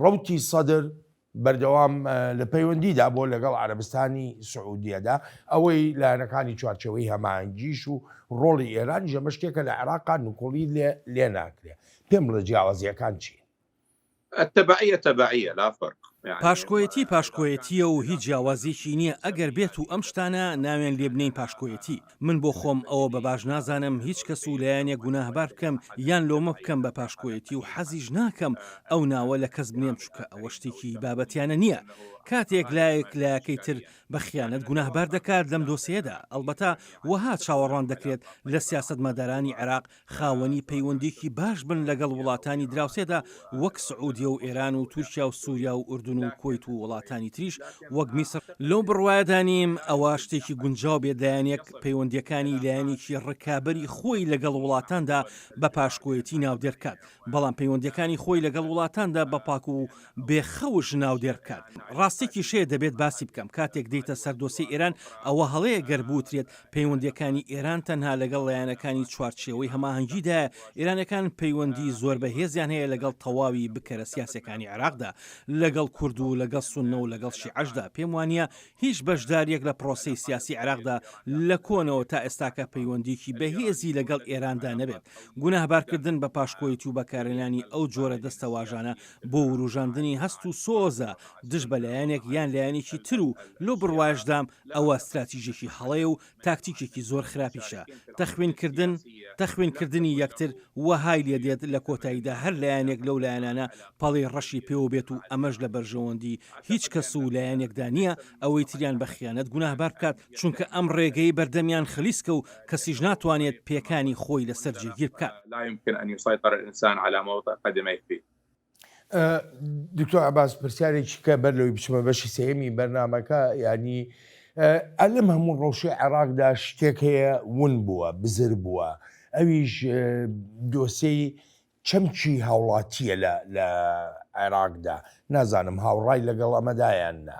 ڕوتی سەدر بەردەوام لە پەیوەندیدا بووە لەگەڵ عەرەبستانی سعودیەدا، ئەوەی لایەنەکانی چوارچێوەی هەماهەنگیش و ڕۆڵی ئێرانیش ئەمە شتێکە لە عێراقا نکوڵی لێ ناکرێ. پێم بڵێ جیاوازییەکان چین؟ التبعیە تبعیە لا فرق یعنی پاشکۆیەتی پاشکۆیەتییە و هیچ جیاوازییەکی نییە ئەگەر بێت و ئەم شتانە ناوێن لێ بنێین پاشکۆیەتی. من بۆ خۆم ئەوە بە باش نازانم هیچ کەس و لایەنێک گوناهبار بکەم یان لۆمە بکەم بە پاشکۆیەتی و حەزیش ناکەم ئەو ناوە لە کەس بنێم چونکە ئەوە شتێکی بابەتیانە نییە کاتێک لایەک لایەکەی تر بە خیانەت گوناهبار دەکات لەم دۆسێیەدا ئەڵبەتە وەها چاوەڕوان دەکرێت لە سیاسەتمەدارانی عێراق خاوەنی پەیوەندیەکی باش بن لەگەڵ وڵاتانی دراوسێدا وەک سعودیە و ئێران و تورکیا و سوریا و ئوردن و کوەیت و وڵاتانی تریش وەک میسر، لەو بڕوایەدا نیم ئەوە شتێکی گونجاو بێت لایەنێک پەیوەندیەکانی لایەنێکی ڕکابەری خۆی لەگەڵ وڵاتاندا بە پاشکۆیەتی ناودێر بکات بەڵام پەیوەندیەکانی خۆی لەگەڵ وڵاتاندا بە پاک و بێ خەوش ناودێر بکات. ڕاستیەکیش هەیە دەبێت باسی بکەم کاتێک دێیتە سەر دۆسیەی ئێران ئەوە هەڵەیە گەر بوترێت پەیوەندییەکانی ئێران تەنها لەگەڵ لایەنەکانی چوارچێوەی هەماهەنگیدایە، ئێرانیەکان پەیوەندی زۆر بەهێزیان هەیە لەگەڵ تەواوی بکەرە سیاسیەکانی عێراقدا، لەگەڵ کورد و لەگەڵ سوننە و لەگەڵ شیعەشدا، پێم وانییە هیچ بەشدارییەک لە پرۆسەی سیاسی عێراقدا لە کۆنەوە تا ئێستاکە پەیوەندییەکی بەهێزی لەگەڵ ئێراندا نەبێت. گوناهبارکردن بە پاشکۆیەتی و بەکارهێنانی ئەو جۆرە دەستەواژانە بۆ وروژاندنی هەست و سۆزە دژ بە لایەنێک. لایەنێک یان لایەنێکی تر و لەو بڕوایەشدام ئەوە ستراتیژێکی هەڵەیە و تاکتیکێکی زۆر خراپیشە، تەخوینکردن تەخوینکردنی یەکتر وەهای لێدێت لە کۆتاییدا هەر لایەنێک لەو لایەنانە پەڵەی ڕەشی پێوە بێت و ئەمەش لە بەرژەوەندی هیچ کەس و لایەنێکدا نییە ئەوەی تریان بە خیانەت گوناهبار بکات، چونکە ئەم ڕێگەی بەردەمیان خلیسکە و کەسیش ناتوانێت پێکانی خۆی لەسەر جێگیر بکات. دکتۆر عباس پرسیارێکی کە بەر لەوەی بچمە بەشی سێیەمی بەرنامەکە ینی ئەلم هەموو ڕەوشی عێراقدا شتێک هەیە ون بووە بزر بووە ئەویش دۆسێی چەمکی هاوڵاتیە لە عێراقدا نازانم هاوڕای لەگەڵ ئەمەدایان نا.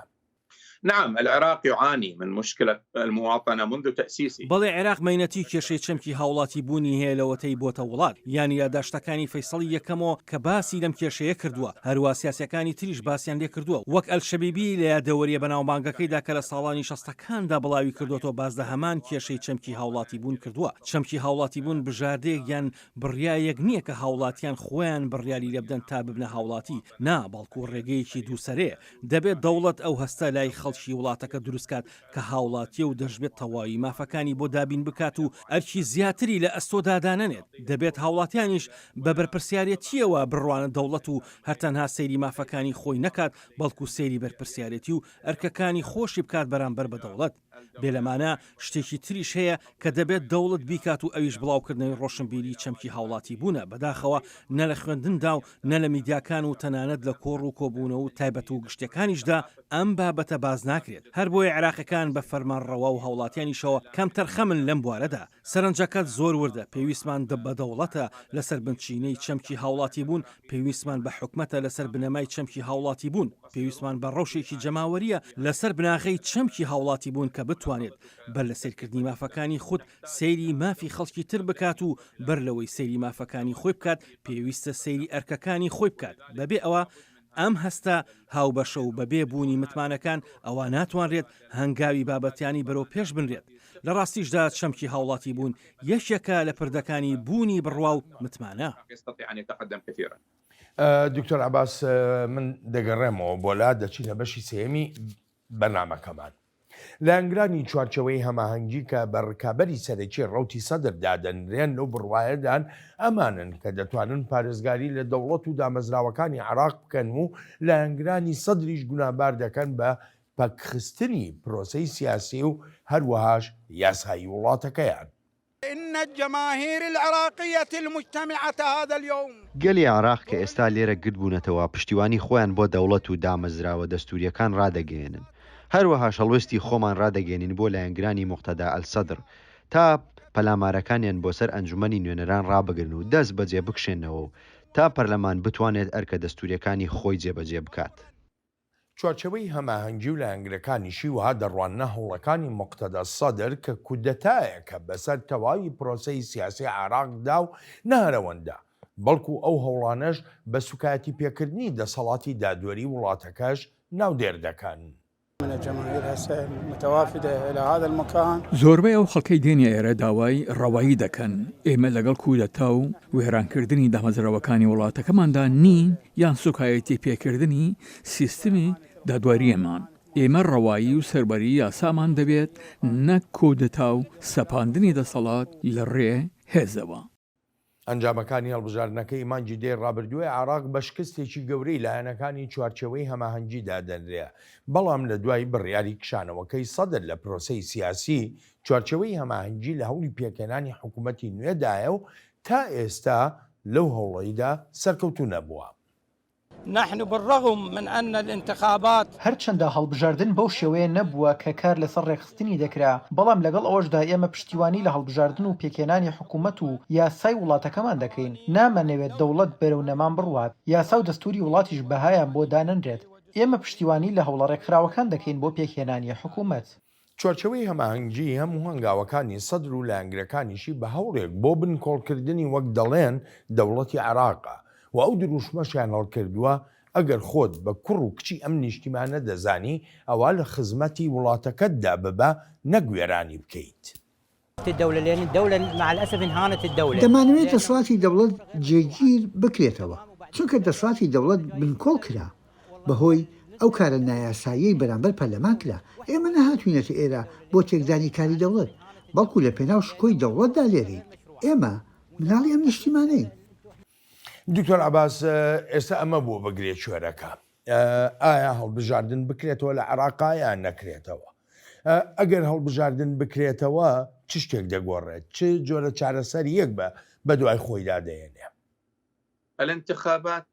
نعم العراق يعاني من مشكلة المواطنة منذ تأسيسه. بەڵێ عێراق مەینەتی کێشەی چەمکی هاوڵاتی بوونی هەیە لەوەتەی بۆتە وڵات، یانی یاداشتەکانی فەیسەڵی یەکەمەوە کە باسی لەم کێشەیە کردووە، هەروا سیاسیەکانی تریش باسیان لێکردووە وەک ئەلشەبیبی لە یادەوەریە بەناوبانگەکەیدا کە لە ساڵانی شەستەکاندا بڵاوی کردۆتەوە باس لە هەمان کێشەی چەمکی هاوڵاتی بوون کردووە. چەمکی هاوڵاتی بوون بژاردەیەک یان بڕیایەک نییە کە هاوڵاتیان خۆیان بڕیاری لێبدەن تا ببنە هاوڵاتی، نا بەڵکو ڕێگەیەکی دووسەرەیە دەبێت دەوڵەت ئەو هەستە لای خەڵکی وڵاتەکە دروستکات کە هاوڵاتیە و دەشبێت تەواوی مافەکانی بۆ دابین بکات و ئەرکی زیاتری لە ئەستۆدا دانەنێت، دەبێت هاوڵاتیانیش بە بەرپرسیارێتیەوە بڕوانە دەوڵەت و هەر تەنها سەیری مافەکانی خۆی نەکات بەڵکو سەیری بەرپرسیارێتی و ئەرکەکانی خۆشی بکات بەرامبەر بە دەوڵەت. بێ لەمانە شتێکی تریش هەیە کە دەبێت دەوڵەت بیکات و ئەویش بڵاوکردنەوەی ڕۆشنبیری چەمکی هاوڵاتیبوونە، بەداخەوە نە لە خوێندندا و نە لە میدیاکان و تەنانەت لە کۆڕ و کۆبوونەوە و تایبەت و گشتیەکانیشدا ئەم بابەتە باس ناکرێت. هەربۆیە عێراقیەکان بە فەرمانڕەوا و هاوڵاتیانیشەوە کەمتەرخەمن لەم بوارەدا. سەرنجەکەت زۆر وردە، پێویستمان بە دەوڵەتە لەسەر بنچینەی چەمکی هاوڵاتیبوون، پێویستمان بە حکومەتە لەسەر بنەمای چەمکی هاوڵاتیبوون، پێویستمان بە ڕەوشێکی جەماوەرییە لەسەر بناغەی چەمکی هاوڵاتیبوون کە بتوانێت بەر لە سەیرکردنی مافەکانی خود سەیری مافی خەڵکی تر بکات و بەر لەوەی سەیری مافەکانی خۆی بکات پێویستە سەیری ئەرکەکانی خۆی بکات بەبێ ئەوە ئەم هەستە هاوبەشە و بەبێ بوونی متمانەکان ئەوا ناتوانرێت هەنگاوی بابەتیانی بەرەو پێش بنرێت. لە ڕاستیشدا چەمکی هاوڵاتیبوون یەکێکە لە پردەکانی بوونی بڕوا و متمانە. دکتۆر عەباس من دەگەڕێمەوە بۆ لات دەچینە بەشی سێیەمی بەرنامەکەمان. لایەنگرانی چوارچێوەی هەماهەنگی کە بە ڕکابەری سەرەکی ڕەوتی سەدر دادەنرێن لەو بڕوایەدان ئەمانن کە دەتوانن پارێزگاری لە دەوڵەت و دامەزراوەکانی عێراق بکەن و لایەنگرانی سەدریش گوناهبار دەکەن بە پەکخستنی پرۆسەی سیاسی و هەروەهاش یاسایی وڵاتەکەیان. ان الجماهیر العراقیە المجتمعە هذا اليوم. گەلی عێراق کە ئێستا لێرە گردبوونەتەوە پشتیوانی خۆیان بۆ دەوڵەت و دامەزراوە دەستوورییەکان ڕادەگەیەنن. هەروەهاش هەڵوێستی خۆمان ڕادەگەیەنین بۆ لایەنگرانی موقتەدا ئەلسەدر تا پەلامارەکانیان بۆ سەر ئەنجومەنی نوێنەران ڕابگرن و دەست بەجێ بکشێنەوە و تا پەرلەمان بتوانێت ئەرکە دەستوورییەکانی خۆی جێبەجێ بکات. چوارچێوەی هەماهەنگی و لایەنگرەکانیشی وەها دەڕواننە هەوڵەکانی موقتەدا سەدر کە کودەتایەکە بەسەر تەواوی پرۆسەی سیاسی عێراقدا و نە هەرئەوەندە، بەڵکو ئەو هەوڵانەش بە سوکایەتی پێکردنی دەسەڵاتی دادوەری وڵاتەکەش ناودێر دەکەن. زۆربەی ئەو خەڵکەی دێنە ئێرە داوای ڕەوایی دەکەن، ئێمە لەگەڵ کودەتا و وێرانکردنی دامەزراوەکانی وڵاتەکەماندا نین یان سوکایەتی پێکردنی سیستمی دادوەرییەمان، ئێمە ڕەوایی و سەروەری یاسامان دەوێت نەک کودەتا و سەپاندنی دەسەڵات لە ڕێ هێزەوە. ئەنجامەکانی هەڵبژاردنەکەی مانگی دەی ڕابردووی عێراق بە شکستێکی گەورەی لایەنەکانی چوارچێوەی هەماهەنگی دادەنرێ، بەڵام لە دوای بڕیاری کشانەوەکەی سەدر لە پرۆسەی سیاسی، چوارچێوەی هەماهەنگی لە هەوڵی پێکهێنانی حکوومەتی نوێدایە و تا ئێستا لەو هەوڵەیدا سەرکەوتوو نەبووە. نحن بالرغم من ان الانتخابات. هەرچەندە هەڵبژاردن بەو شێوەیە نەبووە کە کار لەسەر ڕێکخستنی دەکرا، بەڵام لەگەڵ ئەوەشدا ئێمە پشتیوانی لە هەڵبژاردن و پێکهێنانی حکوومەت و یاسای وڵاتەکەمان دەکەین، نامانەوێت دەوڵەت بەرەو نەمان بڕوات، یاسا و دەستووری وڵاتیش بەهایان بۆ دانەنرێت، ئێمە پشتیوانی لە هەوڵە ڕێکخراوەکان دەکەین بۆ پێکهێنانی حکوومەت. چوارچێوەی هەماهەنگی هەموو هەنگاوەکانی سەدر و لایەنگرەکانیشی بە هەوڵێک بۆ بنکۆڵکردنی وەک دەڵێن دەوڵەتی عێراقە و ئەو دروشمەشیان هەڵکردووە ئەگەر خۆت بە کوڕ و کچی ئەم نیشتیمانە دەزانی ئەوا لە خزمەتی وڵاتەکەتدا ببە نەک وێرانی بکەیت. دەمانەوێت دەسەڵاتی دەوڵەت جێگیر بکرێتەوە، چونکە دەسەڵاتی دەوڵەت بنکۆڵ کرا بەهۆی. ئەو کارە نایاساییەی بەرامبەر پەرلەمان کرا، ئێمە نەهاتووینەتە ئێرە بۆ تێکدانی کاری دەوڵەت، بەڵکو لە پێناو شکۆی دەوڵەتدا لێرەین. ئێمە مناڵی ئەم نیشتیمانەین. دکتۆر عەباس، ئێستا ئەمە بووە بە گرێ کوێرەکە. ئایا هەڵبژاردن بکرێتەوە لە عێراقا یان نەکرێتەوە؟ ئەگەر هەڵبژاردن بکرێتەوە چ شتێک دەگۆڕێت؟ چ جۆرە چارەسەرییەک بە بەدوای خۆیدا دەیەنێ؟ الانتخابات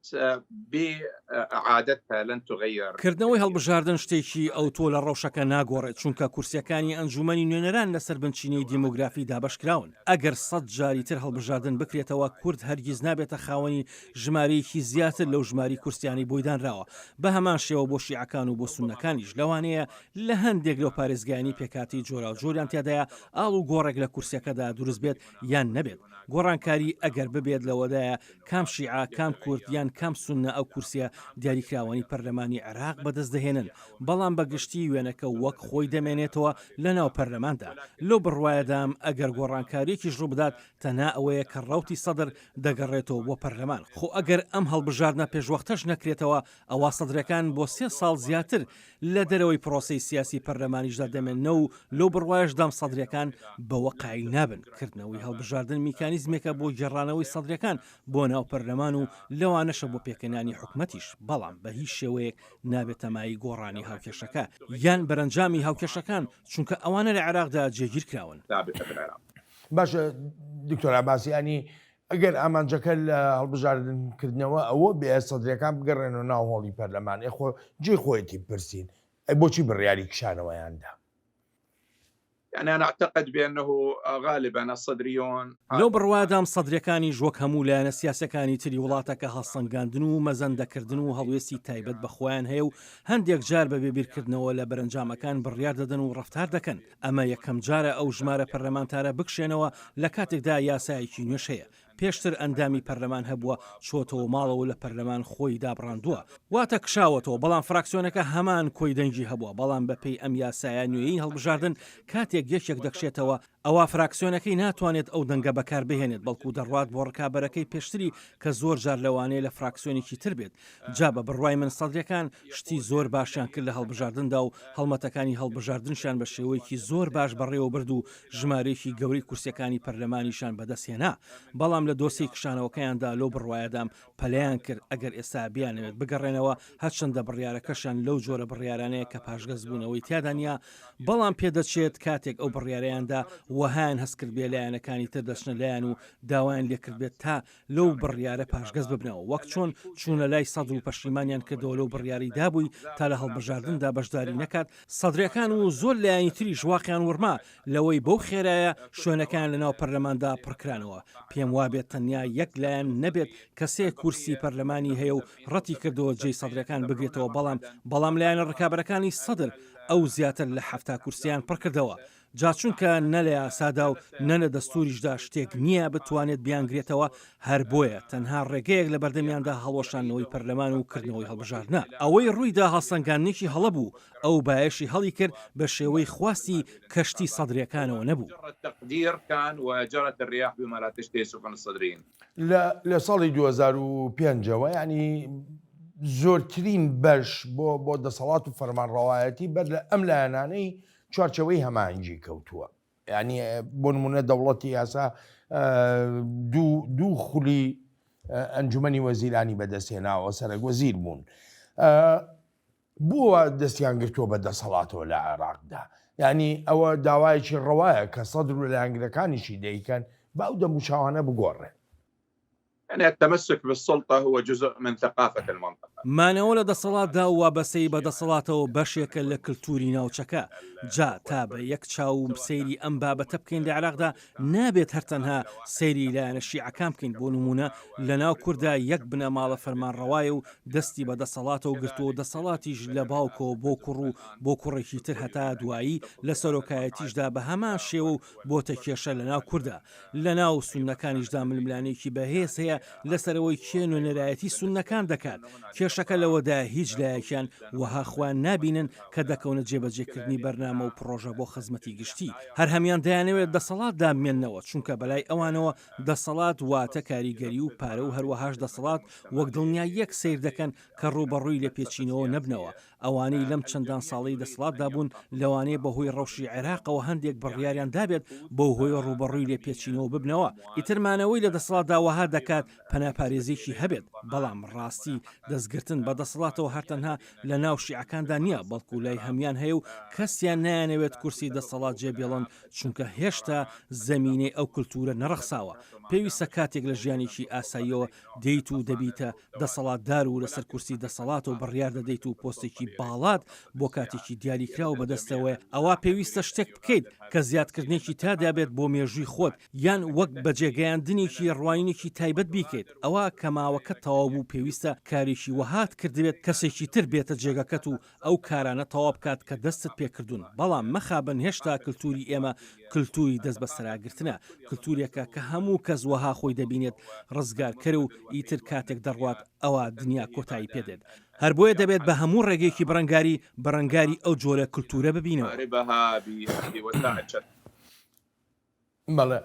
باعادتها لن تغير. کردنەوەی هەڵبژاردن شتێکی ئەوتۆ لە ڕەوشەکە ناگۆڕێت، چونکە کورسییەکانی ئەنجوومەنی نوێنەران لەسەر بنچینەی دیمۆگرافی دابەشکراون. ئەگەر سەت جاری تر هەڵبژاردن بکرێتەوە، کورد هەرگیز نابێتە خاوەنی ژمارەیەکی زیاتر لەو ژمارەی کورسیانەی بۆی دانراوە، بە هەمان شێوە بۆ شیعەکان و بۆ سوننەکانیش، لەوانەیە لە هەندێک لەو پارێزگایانەی پێکهاتەی جۆراوجۆریان تیادایە ئاڵوگۆڕێک لە کورسیەکەدا دروست بێت یان نەبێت. گۆڕانکاری ئەگەر ببێت لەوەدایە کام شیعە، کام کورد یان کام سوننە ئەو کورسیە دیاریکراوانەی پەرلەمانی عێراق بەدەست دەهێنن، بەڵام بە گشتی وێنەکە وەک خۆی دەمێنێتەوە لەناو پەرلەماندا. لەو بڕوایەدام ئەگەر گۆڕانکاریەکیش ڕووبدات تەنها ئەوەیە کە ڕەوتی سەدر دەگەڕێتەوە بۆ پەرلەمان. خۆ ئەگەر ئەم هەڵبژاردنە پێشوەختەش نەکرێتەوە ئەوا سەدرەکان بۆ سێ ساڵ زیاتر لە دەرەوەی پرۆسەی سیاسی پەرلەمانیشدا دەمێننەوە و لەو بڕوایەشدام سەدرەکان بەوە قایل نابن. کردنەوەی هەڵبژاردن میکانیزمێکە بۆ گێڕانەوەی سەدرەکان بۆ ناو پەرلەمان و لەوانەشە بۆ پێکهێنانی حکومەتیش، بەڵام بە هیچ شێوەیەک نابێتە مایەی گۆڕانی هاوکێشەکە یان بەرەنجامی هاوکێشەکان، چونکە ئەوانە لە عێراقدا جێگیرکراون. باشە دکتۆر عەباس یانی ئەگەر ئامانجەکە لە هەڵبژاردن کردنەوە ئەوە بێ سەدرەکان بگەڕێنەوە ناو هۆڵی پەرلەمان ئێ خۆ جێی خۆیەتی بپرسین ئەی بۆچی بڕیاری کشانەوەیان دا؟ يعني أنا أعتقد بأنه غالبا الصدريون لەو بڕوایەدام سەدرەکانیش وەک هەموو لایەنە سیاسیەکانی تری وڵاتەکە هەڵسەنگاندن و مەزەندەکردن و هەڵوێستی تایبەت بە خۆیان هەیە و هەندێک جار بەبێ بیرکردنەوە لە بەرەنجامەکان بڕیار دەدەن و ڕەفتار دەکەن. ئەمە یەکەم جارە ئەو ژمارە پەرلەمانتارە بکشێنەوە لە کاتێکدا یاسایەکی نوێش هەیە. پێشتر ئەندامی پەرلەمان هەبووە چۆتەوە ماڵەوە لە پەرلەمان خۆی دابڕاندووە واتە کشاوەتەوە بەڵام فراکسیۆنەکە هەمان کۆی دەنگی هەبووە بەڵام بەپێی ئەم یاسایە نوێی هەڵبژاردن کاتێک یەکێک دەکشێتەوە ئەوا فراکسیۆنەکەی ناتوانێت ئەو دەنگە بەکار بهێنێت بەڵکو دەڕوات بۆ ڕکابەرەکەی پێشتری کە زۆر جار لەوانەیە لە فراکسیۆنێکی تر بێت جا بە بڕوای من سەدریەکان شتی زۆر باشیان کرد لە هەڵبژاردندا و هەڵمەتەکانی هەڵبژاردنشیان بە شێوەیەکی زۆر باش بەڕێوە برد و ژمارەیەکی گەورەی کورسیەکانی پەرلەمانیشان بەدەست هێنا بەڵام لە دۆسێی کشانەوەکەیاندا لەو بڕوایەدام پەلەیان کرد ئەگەر ئێستا بیانەوێت بگەڕێنەوە هەرچەندە بڕیارەکەشیان لەو جۆرە بڕیارانەیە کە پاشگەزبوونەوەی تیادا نییە بەڵام پێدەچێت کاتێک ئەو بڕیارەیاندا وەهایان هەست کردبێ لایەنەکانی تر دەچنە لایان و داوایان لێکردبێت تا لەو بڕیارە پاشگەز ببنەوە، وەک چۆن چوونە لای سەدر و پەشیمانیان کردەوە لەو بڕیارەی دابووی تا لە هەڵبژاردندا بەشداری نەکات، سەدرەکان و زۆر لایەنی تریش واقیان وڕما لەوەی بەو خێرایە شوێنەکەیان لەناو پەرلەماندا پڕکرانەوە، پێم وابێت تەنیا یەک لایەن نەبێت کە سێ کورسی پەرلەمانی هەیە و ڕەتیکردەوە جێی سەدرەکان بگرێتەوە بەڵام بەڵام لایەنە ڕکابەرەکانی سەدر ئەو زیاتر لە 70 کورسیان پڕکردەوە جا چونکە نە لە یاسادا و نە لە دەستوریشدا شتێک نییە بتوانێت بیانگرێتەوە، هەر بۆیە تەنها ڕێگەیەک لە بەردەمیاندا هەڵوەشاندنەوەی پەرلەمان و کردنەوەی هەڵبژاردنە. ئەوەی ڕوویدا هەڵسەنگاندنێکی هەڵە بوو، ئەو بایەشی هەڵی کرد بە شێوەی خواستی کەشتی سەدرییەکانەوە نەبوو. لە ساڵی 2005 ەوە یانی زۆرترین بەش بۆ بۆ دەسەڵات و فەرمانڕەوایەتی بەر لە ئەم لایەنانەی چوارچێوەی هەماهەنگی کەوتووە یعنی بۆ نمونە دەوڵەتی یاسا دوو خولی ئەنجومنی وەزیرانی بەدەستهێناوە سەرەک وەزیر بوون بۆ دەستیان گرتووە بە دەسەڵاتەوە لە عێراقدا یعنی ئەوە داوایەکی ڕەوایە کە سەدر و لایەنگرەکانیشی دەیکەن با ئەو دەموچاوانە بگۆڕێن. یعنی التمسک بالسلطە هو جزء من ثقافە المنطقە. مانەوە لە دەسەڵاتدا و وابەستەیی بە دەسەڵاتەوە بەشێکە لە کلتوری ناوچەکە، جا تا بە یەک چاو سەیری ئەم بابەتە بکەین لە عێراقدا نابێت هەر تەنها سەیری لایەنە شیعەکان بکەین بۆ نموونە لەناو کوردا یەک بنەماڵە فەرمانڕەوایە و دەستی بە دەسەڵاتەوە گرتووە و دەسەڵاتیش لە باوکەوە بۆ کوڕ و بۆ کوڕێکی تر هەتا دوایی لە سەرۆکایەتیشدا بە هەمان شێوە و بۆتە کێشە لەناو کوردا لەناو سوننەکانیشدا ململانێیەکی بەهێز هەیە لەسەر ئەوەی کێ نوێنەرایەتی سوننەکان دەکات. کێشەکە لەوەدایە هیچ لایەکیان وەها خۆیان نابینن کە دەکەونە جێبەجێکردنی بەرنامە و پڕۆژە بۆ خزمەتی گشتی. هەر هەموان دەیانەوێت دەسەڵاتدا بمێننەوە، چونکە بەلای ئەوانەوە دەسەڵات واتە کاریگەری و پارە و هەروەهاش دەسەڵات وەک دڵنیاییەک سەیر دەکەن کە ڕووبەڕووی لێپێچینەوە نەبنەوە. ئەوانەی لەم چەندان ساڵەی دەسەڵاتدا بوون لەوانەیە بەهۆی ڕەوشی عێراقەوە هەندێک بڕیاریان دابێت بەو هۆیە ڕووبەڕووی لێپێچینەوە ببنەوە. ئیتر مانەوەی لە دەسەڵاتدا وەها دەکات پەناپارێزییەکی هەبێت، بەڵام ڕاستی دەستگرتن بە دەسەڵاتەوە هەر تەنها لە ناو شیعەکاندا نییە، بەڵکو لای هەموان هەیە و کەسیان نایانەوێت کورسی دەسەڵات جێبێڵن چونکە هێشتا زەمینەی ئەو کلتورە نەڕەخساوە. پێویستە کاتێک لە ژیانێکی ئاساییەوە دێیت و دەبیتە دەسەڵاتدار و لەسەر کورسی دەسەڵاتەوە بڕیار دەدەیت و پۆستێکی باڵات بۆ کاتێکی دیاریکراو بەدەستەوەیە، ئەوا پێویستە شتێک بکەیت کە زیادکردنێکی تیادا بێت بۆ مێژووی خۆت یان وەک بەجێگەیاندنێکی ڕوانینێکی تایبەت بیکەیت، ئەوا کە ماوەکەت تەواو بوو پێویستە کارێکی وەهات کردبێت کەسێکی تر بێتە جێگەکەت و ئەو کارانە تەواو بکات کە دەستت پێکردوون، بەڵام مەخابن هێشتا کلتوری ئێمە کلتوری دەست بەسەراگرتنە، کلتورێکە کە هەموو کەس وەها خۆی دەبینێت ڕزگارکەرە و ئیتر کاتێک دەڕوات ئەوا دنیا کۆتایی پێدێت. هەر بۆیە دەبێت بە هەموو ڕێگەیەکی بەرەنگاری بەرەنگاری ئەو جۆرە کلتورە ببینەوە. بەڵێ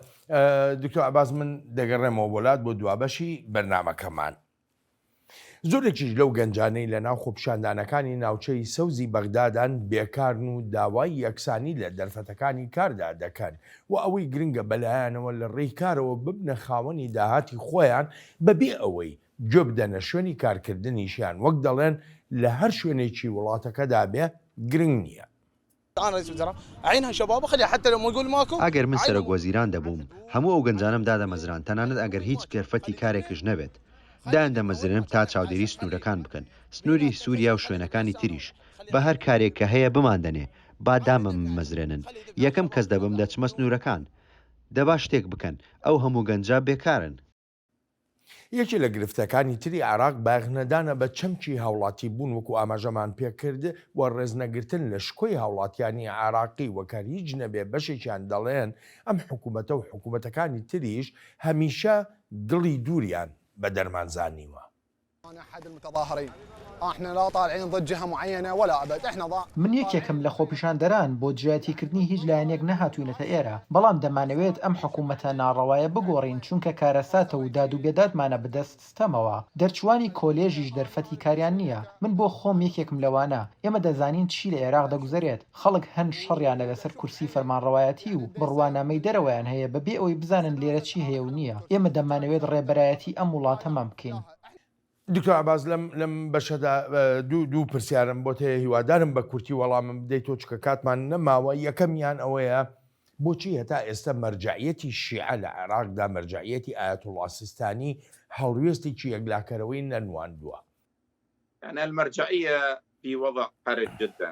دکتۆر عەباس من دەگەڕێمەوە بۆ لات بۆ دوابەشی بەرنامەکەمان. زۆرێکیش لەو گەنجانەی لە ناو خۆپیشاندانەکانی ناوچەی سەوزی بەغدادان بێکارن و داوای یەکسانی لە دەرفەتەکانی کاردا دەکەن و ئەوەی گرنگە بەلایانەوە لە ڕێی کارەوە ببنە خاوەنی داهاتی خۆیان بەبێ ئەوەی گوێ بدەنە شوێنی کارکردنیشیان وەک دەڵێن لە هەر شوێنێکی وڵاتەکەدا بێ گرنگ نییە. ئەگەر من سەرۆک وەزیران دەبووم هەموو ئەو گەنجانەم دادەمەزراند تەنانەت ئەگەر هیچ دەرفەتی کارێکش نەبێت دایاندەمەزرێنم تا چاودێری سنوورەکان بکەن سنووری سووریا و شوێنەکانی تریش بە هەر کارێک کە هەیە بماندەنێ با داممەزرێنن یەکەم کەس دەبم دەچمە سنوورەکان دەبا شتێک بکەن ئەو هەموو گەنجە بێکارن. یەکێ لە گرفتەکانی تری عێراق بایەخنەدانە بە چەمکی هاوڵاتیبوون وەکو ئاماژەمان پێکرد و ڕێزنەگرتن لە شکۆی هاوڵاتیانی عێراقی وەک هەر هیچ نەبێ بەشێکیان دەڵێن ئەم حکومەتە و حکومەتەکانی تریش هەمیشە گڵی دووریان بە دەرمان زانیوە. من یەکێکم لە خۆپیشاندەران، بۆ دژایەتیکردنی هیچ لایەنێک نەهاتووینەتە ئێرە، بەڵام دەمانەوێت ئەم حکومەتە ناڕەوایە بگۆڕین، چونکە کارەساتە و داد و بێدادمانە بەدەست ستەمەوە. دەرچووانی کۆلێژیش دەرفەتی کاریان نییە. من بۆ خۆم یەکێکم لەوانە. ئێمە دەزانین چی لە عێراق دەگوزەرێت. خەڵک هەن شەڕیانە لەسەر کورسی فەرمانڕەوایەتی و بڕوانامەی دەرەوەیان هەیە بەبێ ئەوەی بزانن لێرە چی هەیە و نییە. ئێمە دەمانەوێت ڕێبەرایەتی ئەم وڵاتەمان بکەین. دکتۆر عەباس لەم لەم بەشەدا دوو دوو پرسیارم بۆت هەیە هیوادارم بە کورتی وەڵامم بدەیتەوە چونکە کاتمان نەماوە یەکەمیان ئەوەیە بۆچی هەتا ئێستا مەرجەعیەتی شیعە لە عێراقدا مەرجەعیەتی ئایەتوڵا سیستانی هەڵوێستێکی یەکلاکەرەوەی نەنواندووە؟ یعنی المرجعیە في وضع حرج جدا.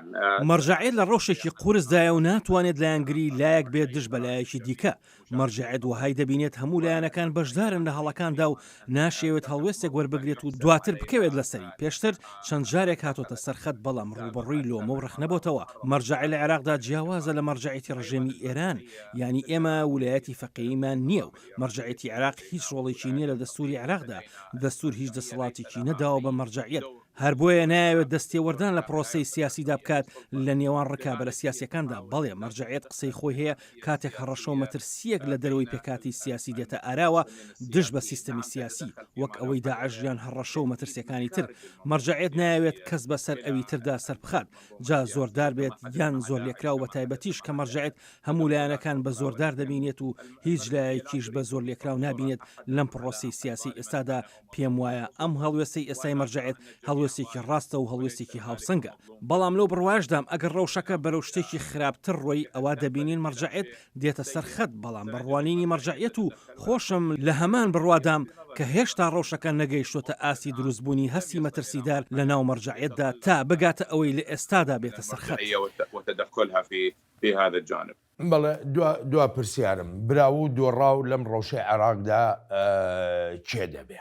مەرجەعیەت لە ڕەوشێکی قورسدایە و ناتوانێت لایەنگری لایەک بێت دژ بە لایەکی دیکە. مەرجەعیەت وەهای دەبینێت هەموو لایەنەکان بەشدارن لە هەڵەکاندا و ناشیەوێت هەڵوێستێک وەربگرێت و دواتر بکەوێت لەسەری. پێشتر چەند جارێک هاتۆتە سەر خەت بەڵام ڕووبەڕووی لۆمە و ڕەخنە بۆتەوە. مەرجەعی لە عێراقدا جیاوازە لە مەرجەعیەتی ڕژێمی ئێران. یانی ئێمە ولایەتی فەقێیمان نییە و مەرجەعیەتی عێراق هیچ ڕۆڵێکی نییە لە دەستووری عێراقدا. دەستوور هیچ دەسەڵاتێکی نەداوە بە مەرجەعیەت. هەر بۆیە نایەوێت دەستێوەردان لە پرۆسەی سیاسیدا بکات لە نێوان ڕکابەرە سیاسیەکاندا، بەڵێ مەرجەعیەت قسەی خۆی هەیە کاتێک هەڕەشە و مەترسییەک لە دەرەوەی پێکهاتەی سیاسی دێتە ئاراوە دژ بە سیستەمی سیاسی، وەک ئەوەی داعش یان هەڕەشە و مەترسیەکانی تر، مەرجەعیەت نایەوێت کەس بەسەر ئەوی تردا سەربخات جا زۆردار بێت یان زۆرلێکراو بەتایبەتیش کە مەرجەعیەت هەموو لایەنەکان بە زۆردار دەبینێت و هیچ لایەکیش بە زۆرلێکراو نابینێت لەم پڕۆسەی سیاسی ئێستادا پێم وایە ئەم هەڵوێستەی ئێستای مەرجەعیەت هەڵوێستێکی ڕاستە و هەڵوێستێکی هاوسەنگە، بەڵام لەو بڕوایەشدام ئەگەر ڕەوشەکە بەرەو شتێکی خراپتر ڕۆی ئەوا دەبینین مەرجەعیەت دێتە سەر خەت، بەڵام بە ڕوانینی مەرجەعیەت و خۆشم لە هەمان بڕوادام کە هێشتا ڕەوشەکە نەگەیشتۆتە ئاستی دروستبوونی هەستی مەترسیدار لە ناو مەرجەعیەتدا تا بگاتە ئەوەی لە ئێستادا بێتە سەر خەت. بەڵێ دوا دوا پرسیارم، براوە و دۆڕاو لەم ڕەوشەی عێراقدا کێ دەبێ؟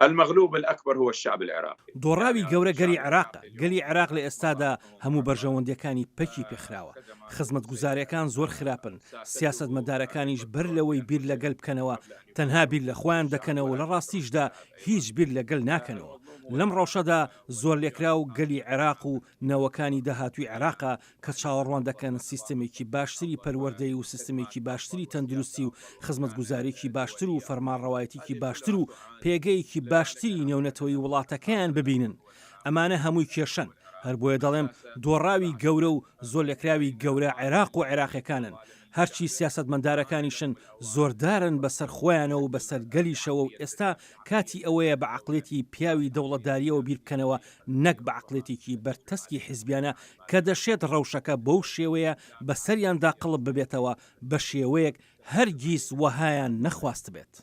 المغلوب الاکبر هو الشعب العراقی. دۆڕاوی گەورە گەلی عێراقە، گەلی عێراق لە ئێستادا هەموو بەرژەوەندیەکانی پەکی پێخراوە. خزمەتگوزاریەکان زۆر خراپن، سیاسەتمەدارەکانیش بەر لەوەی بیر لە گەل بکەنەوە تەنها بیر لە خۆیان دەکەنەوە و لە ڕاستیشدا هیچ بیر لە گەل ناکەنەوە. لەم ڕەوشەدا زۆرلێکراو گەلی عێراق و نەوەکانی داهاتووی عێراقە کە چاوەڕوان دەکەن سیستەمێکی باشتری پەروەردەیی و سیستمێکی باشتری تەندروستی و خزمەتگوزاریی باشتر و فەرمانڕەوایەتیی باشتر و پێگەیەکی باشتری نێونەتەوەیی وڵاتەکەیان ببینن. ئەمانە هەمووی کێشەن. هەر بۆیە دەڵێم دۆڕاوی گەورە و زۆرلێکراوی گەورە عێراق و عێراقیەکانن. هەرچی سیاسەتمەندارەکانیشن زۆردارن بەسەر خۆیانەوە و بەسەر گەلیشەوە و ئێستا کاتی ئەوەیە بە عەقڵیەتی پیاوی دەوڵەتداریەوە بیر بکەنەوە نەک بە عەقڵیەتێکی بەرتەسکی حیزبیانە کە دەشێت ڕەوشەکە بەو شێوەیە بەسەریاندا قڵپ ببێتەوە بە شێوەیەک هەرگیز وەهایان نەخواستبێت.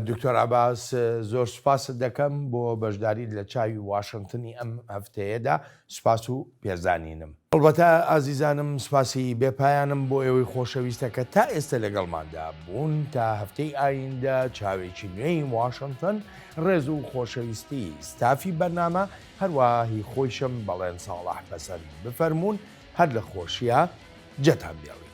دکتۆر عەباس زۆر سوپاست دەکەم بۆ بەشداریت لە چاوی واشنتنی ئەم هەفتەیەدا سوپاس و پێزانینم. ئەڵبەتە ئازیزانم سوپاسی بێ پایانم بۆ ئێوەی خۆشەویستە کە تا ئێستە لەگەڵماندا بوون تا هەفتەی ئایندە چاوێکی نوێی واشنتن ڕێز و خۆشەویستی ستافی بەرنامە هەروەها هی خۆیشم بەڵێن ساڵح پەسەند بفەرموون هەر لە خۆشیا جێتان بێڵین.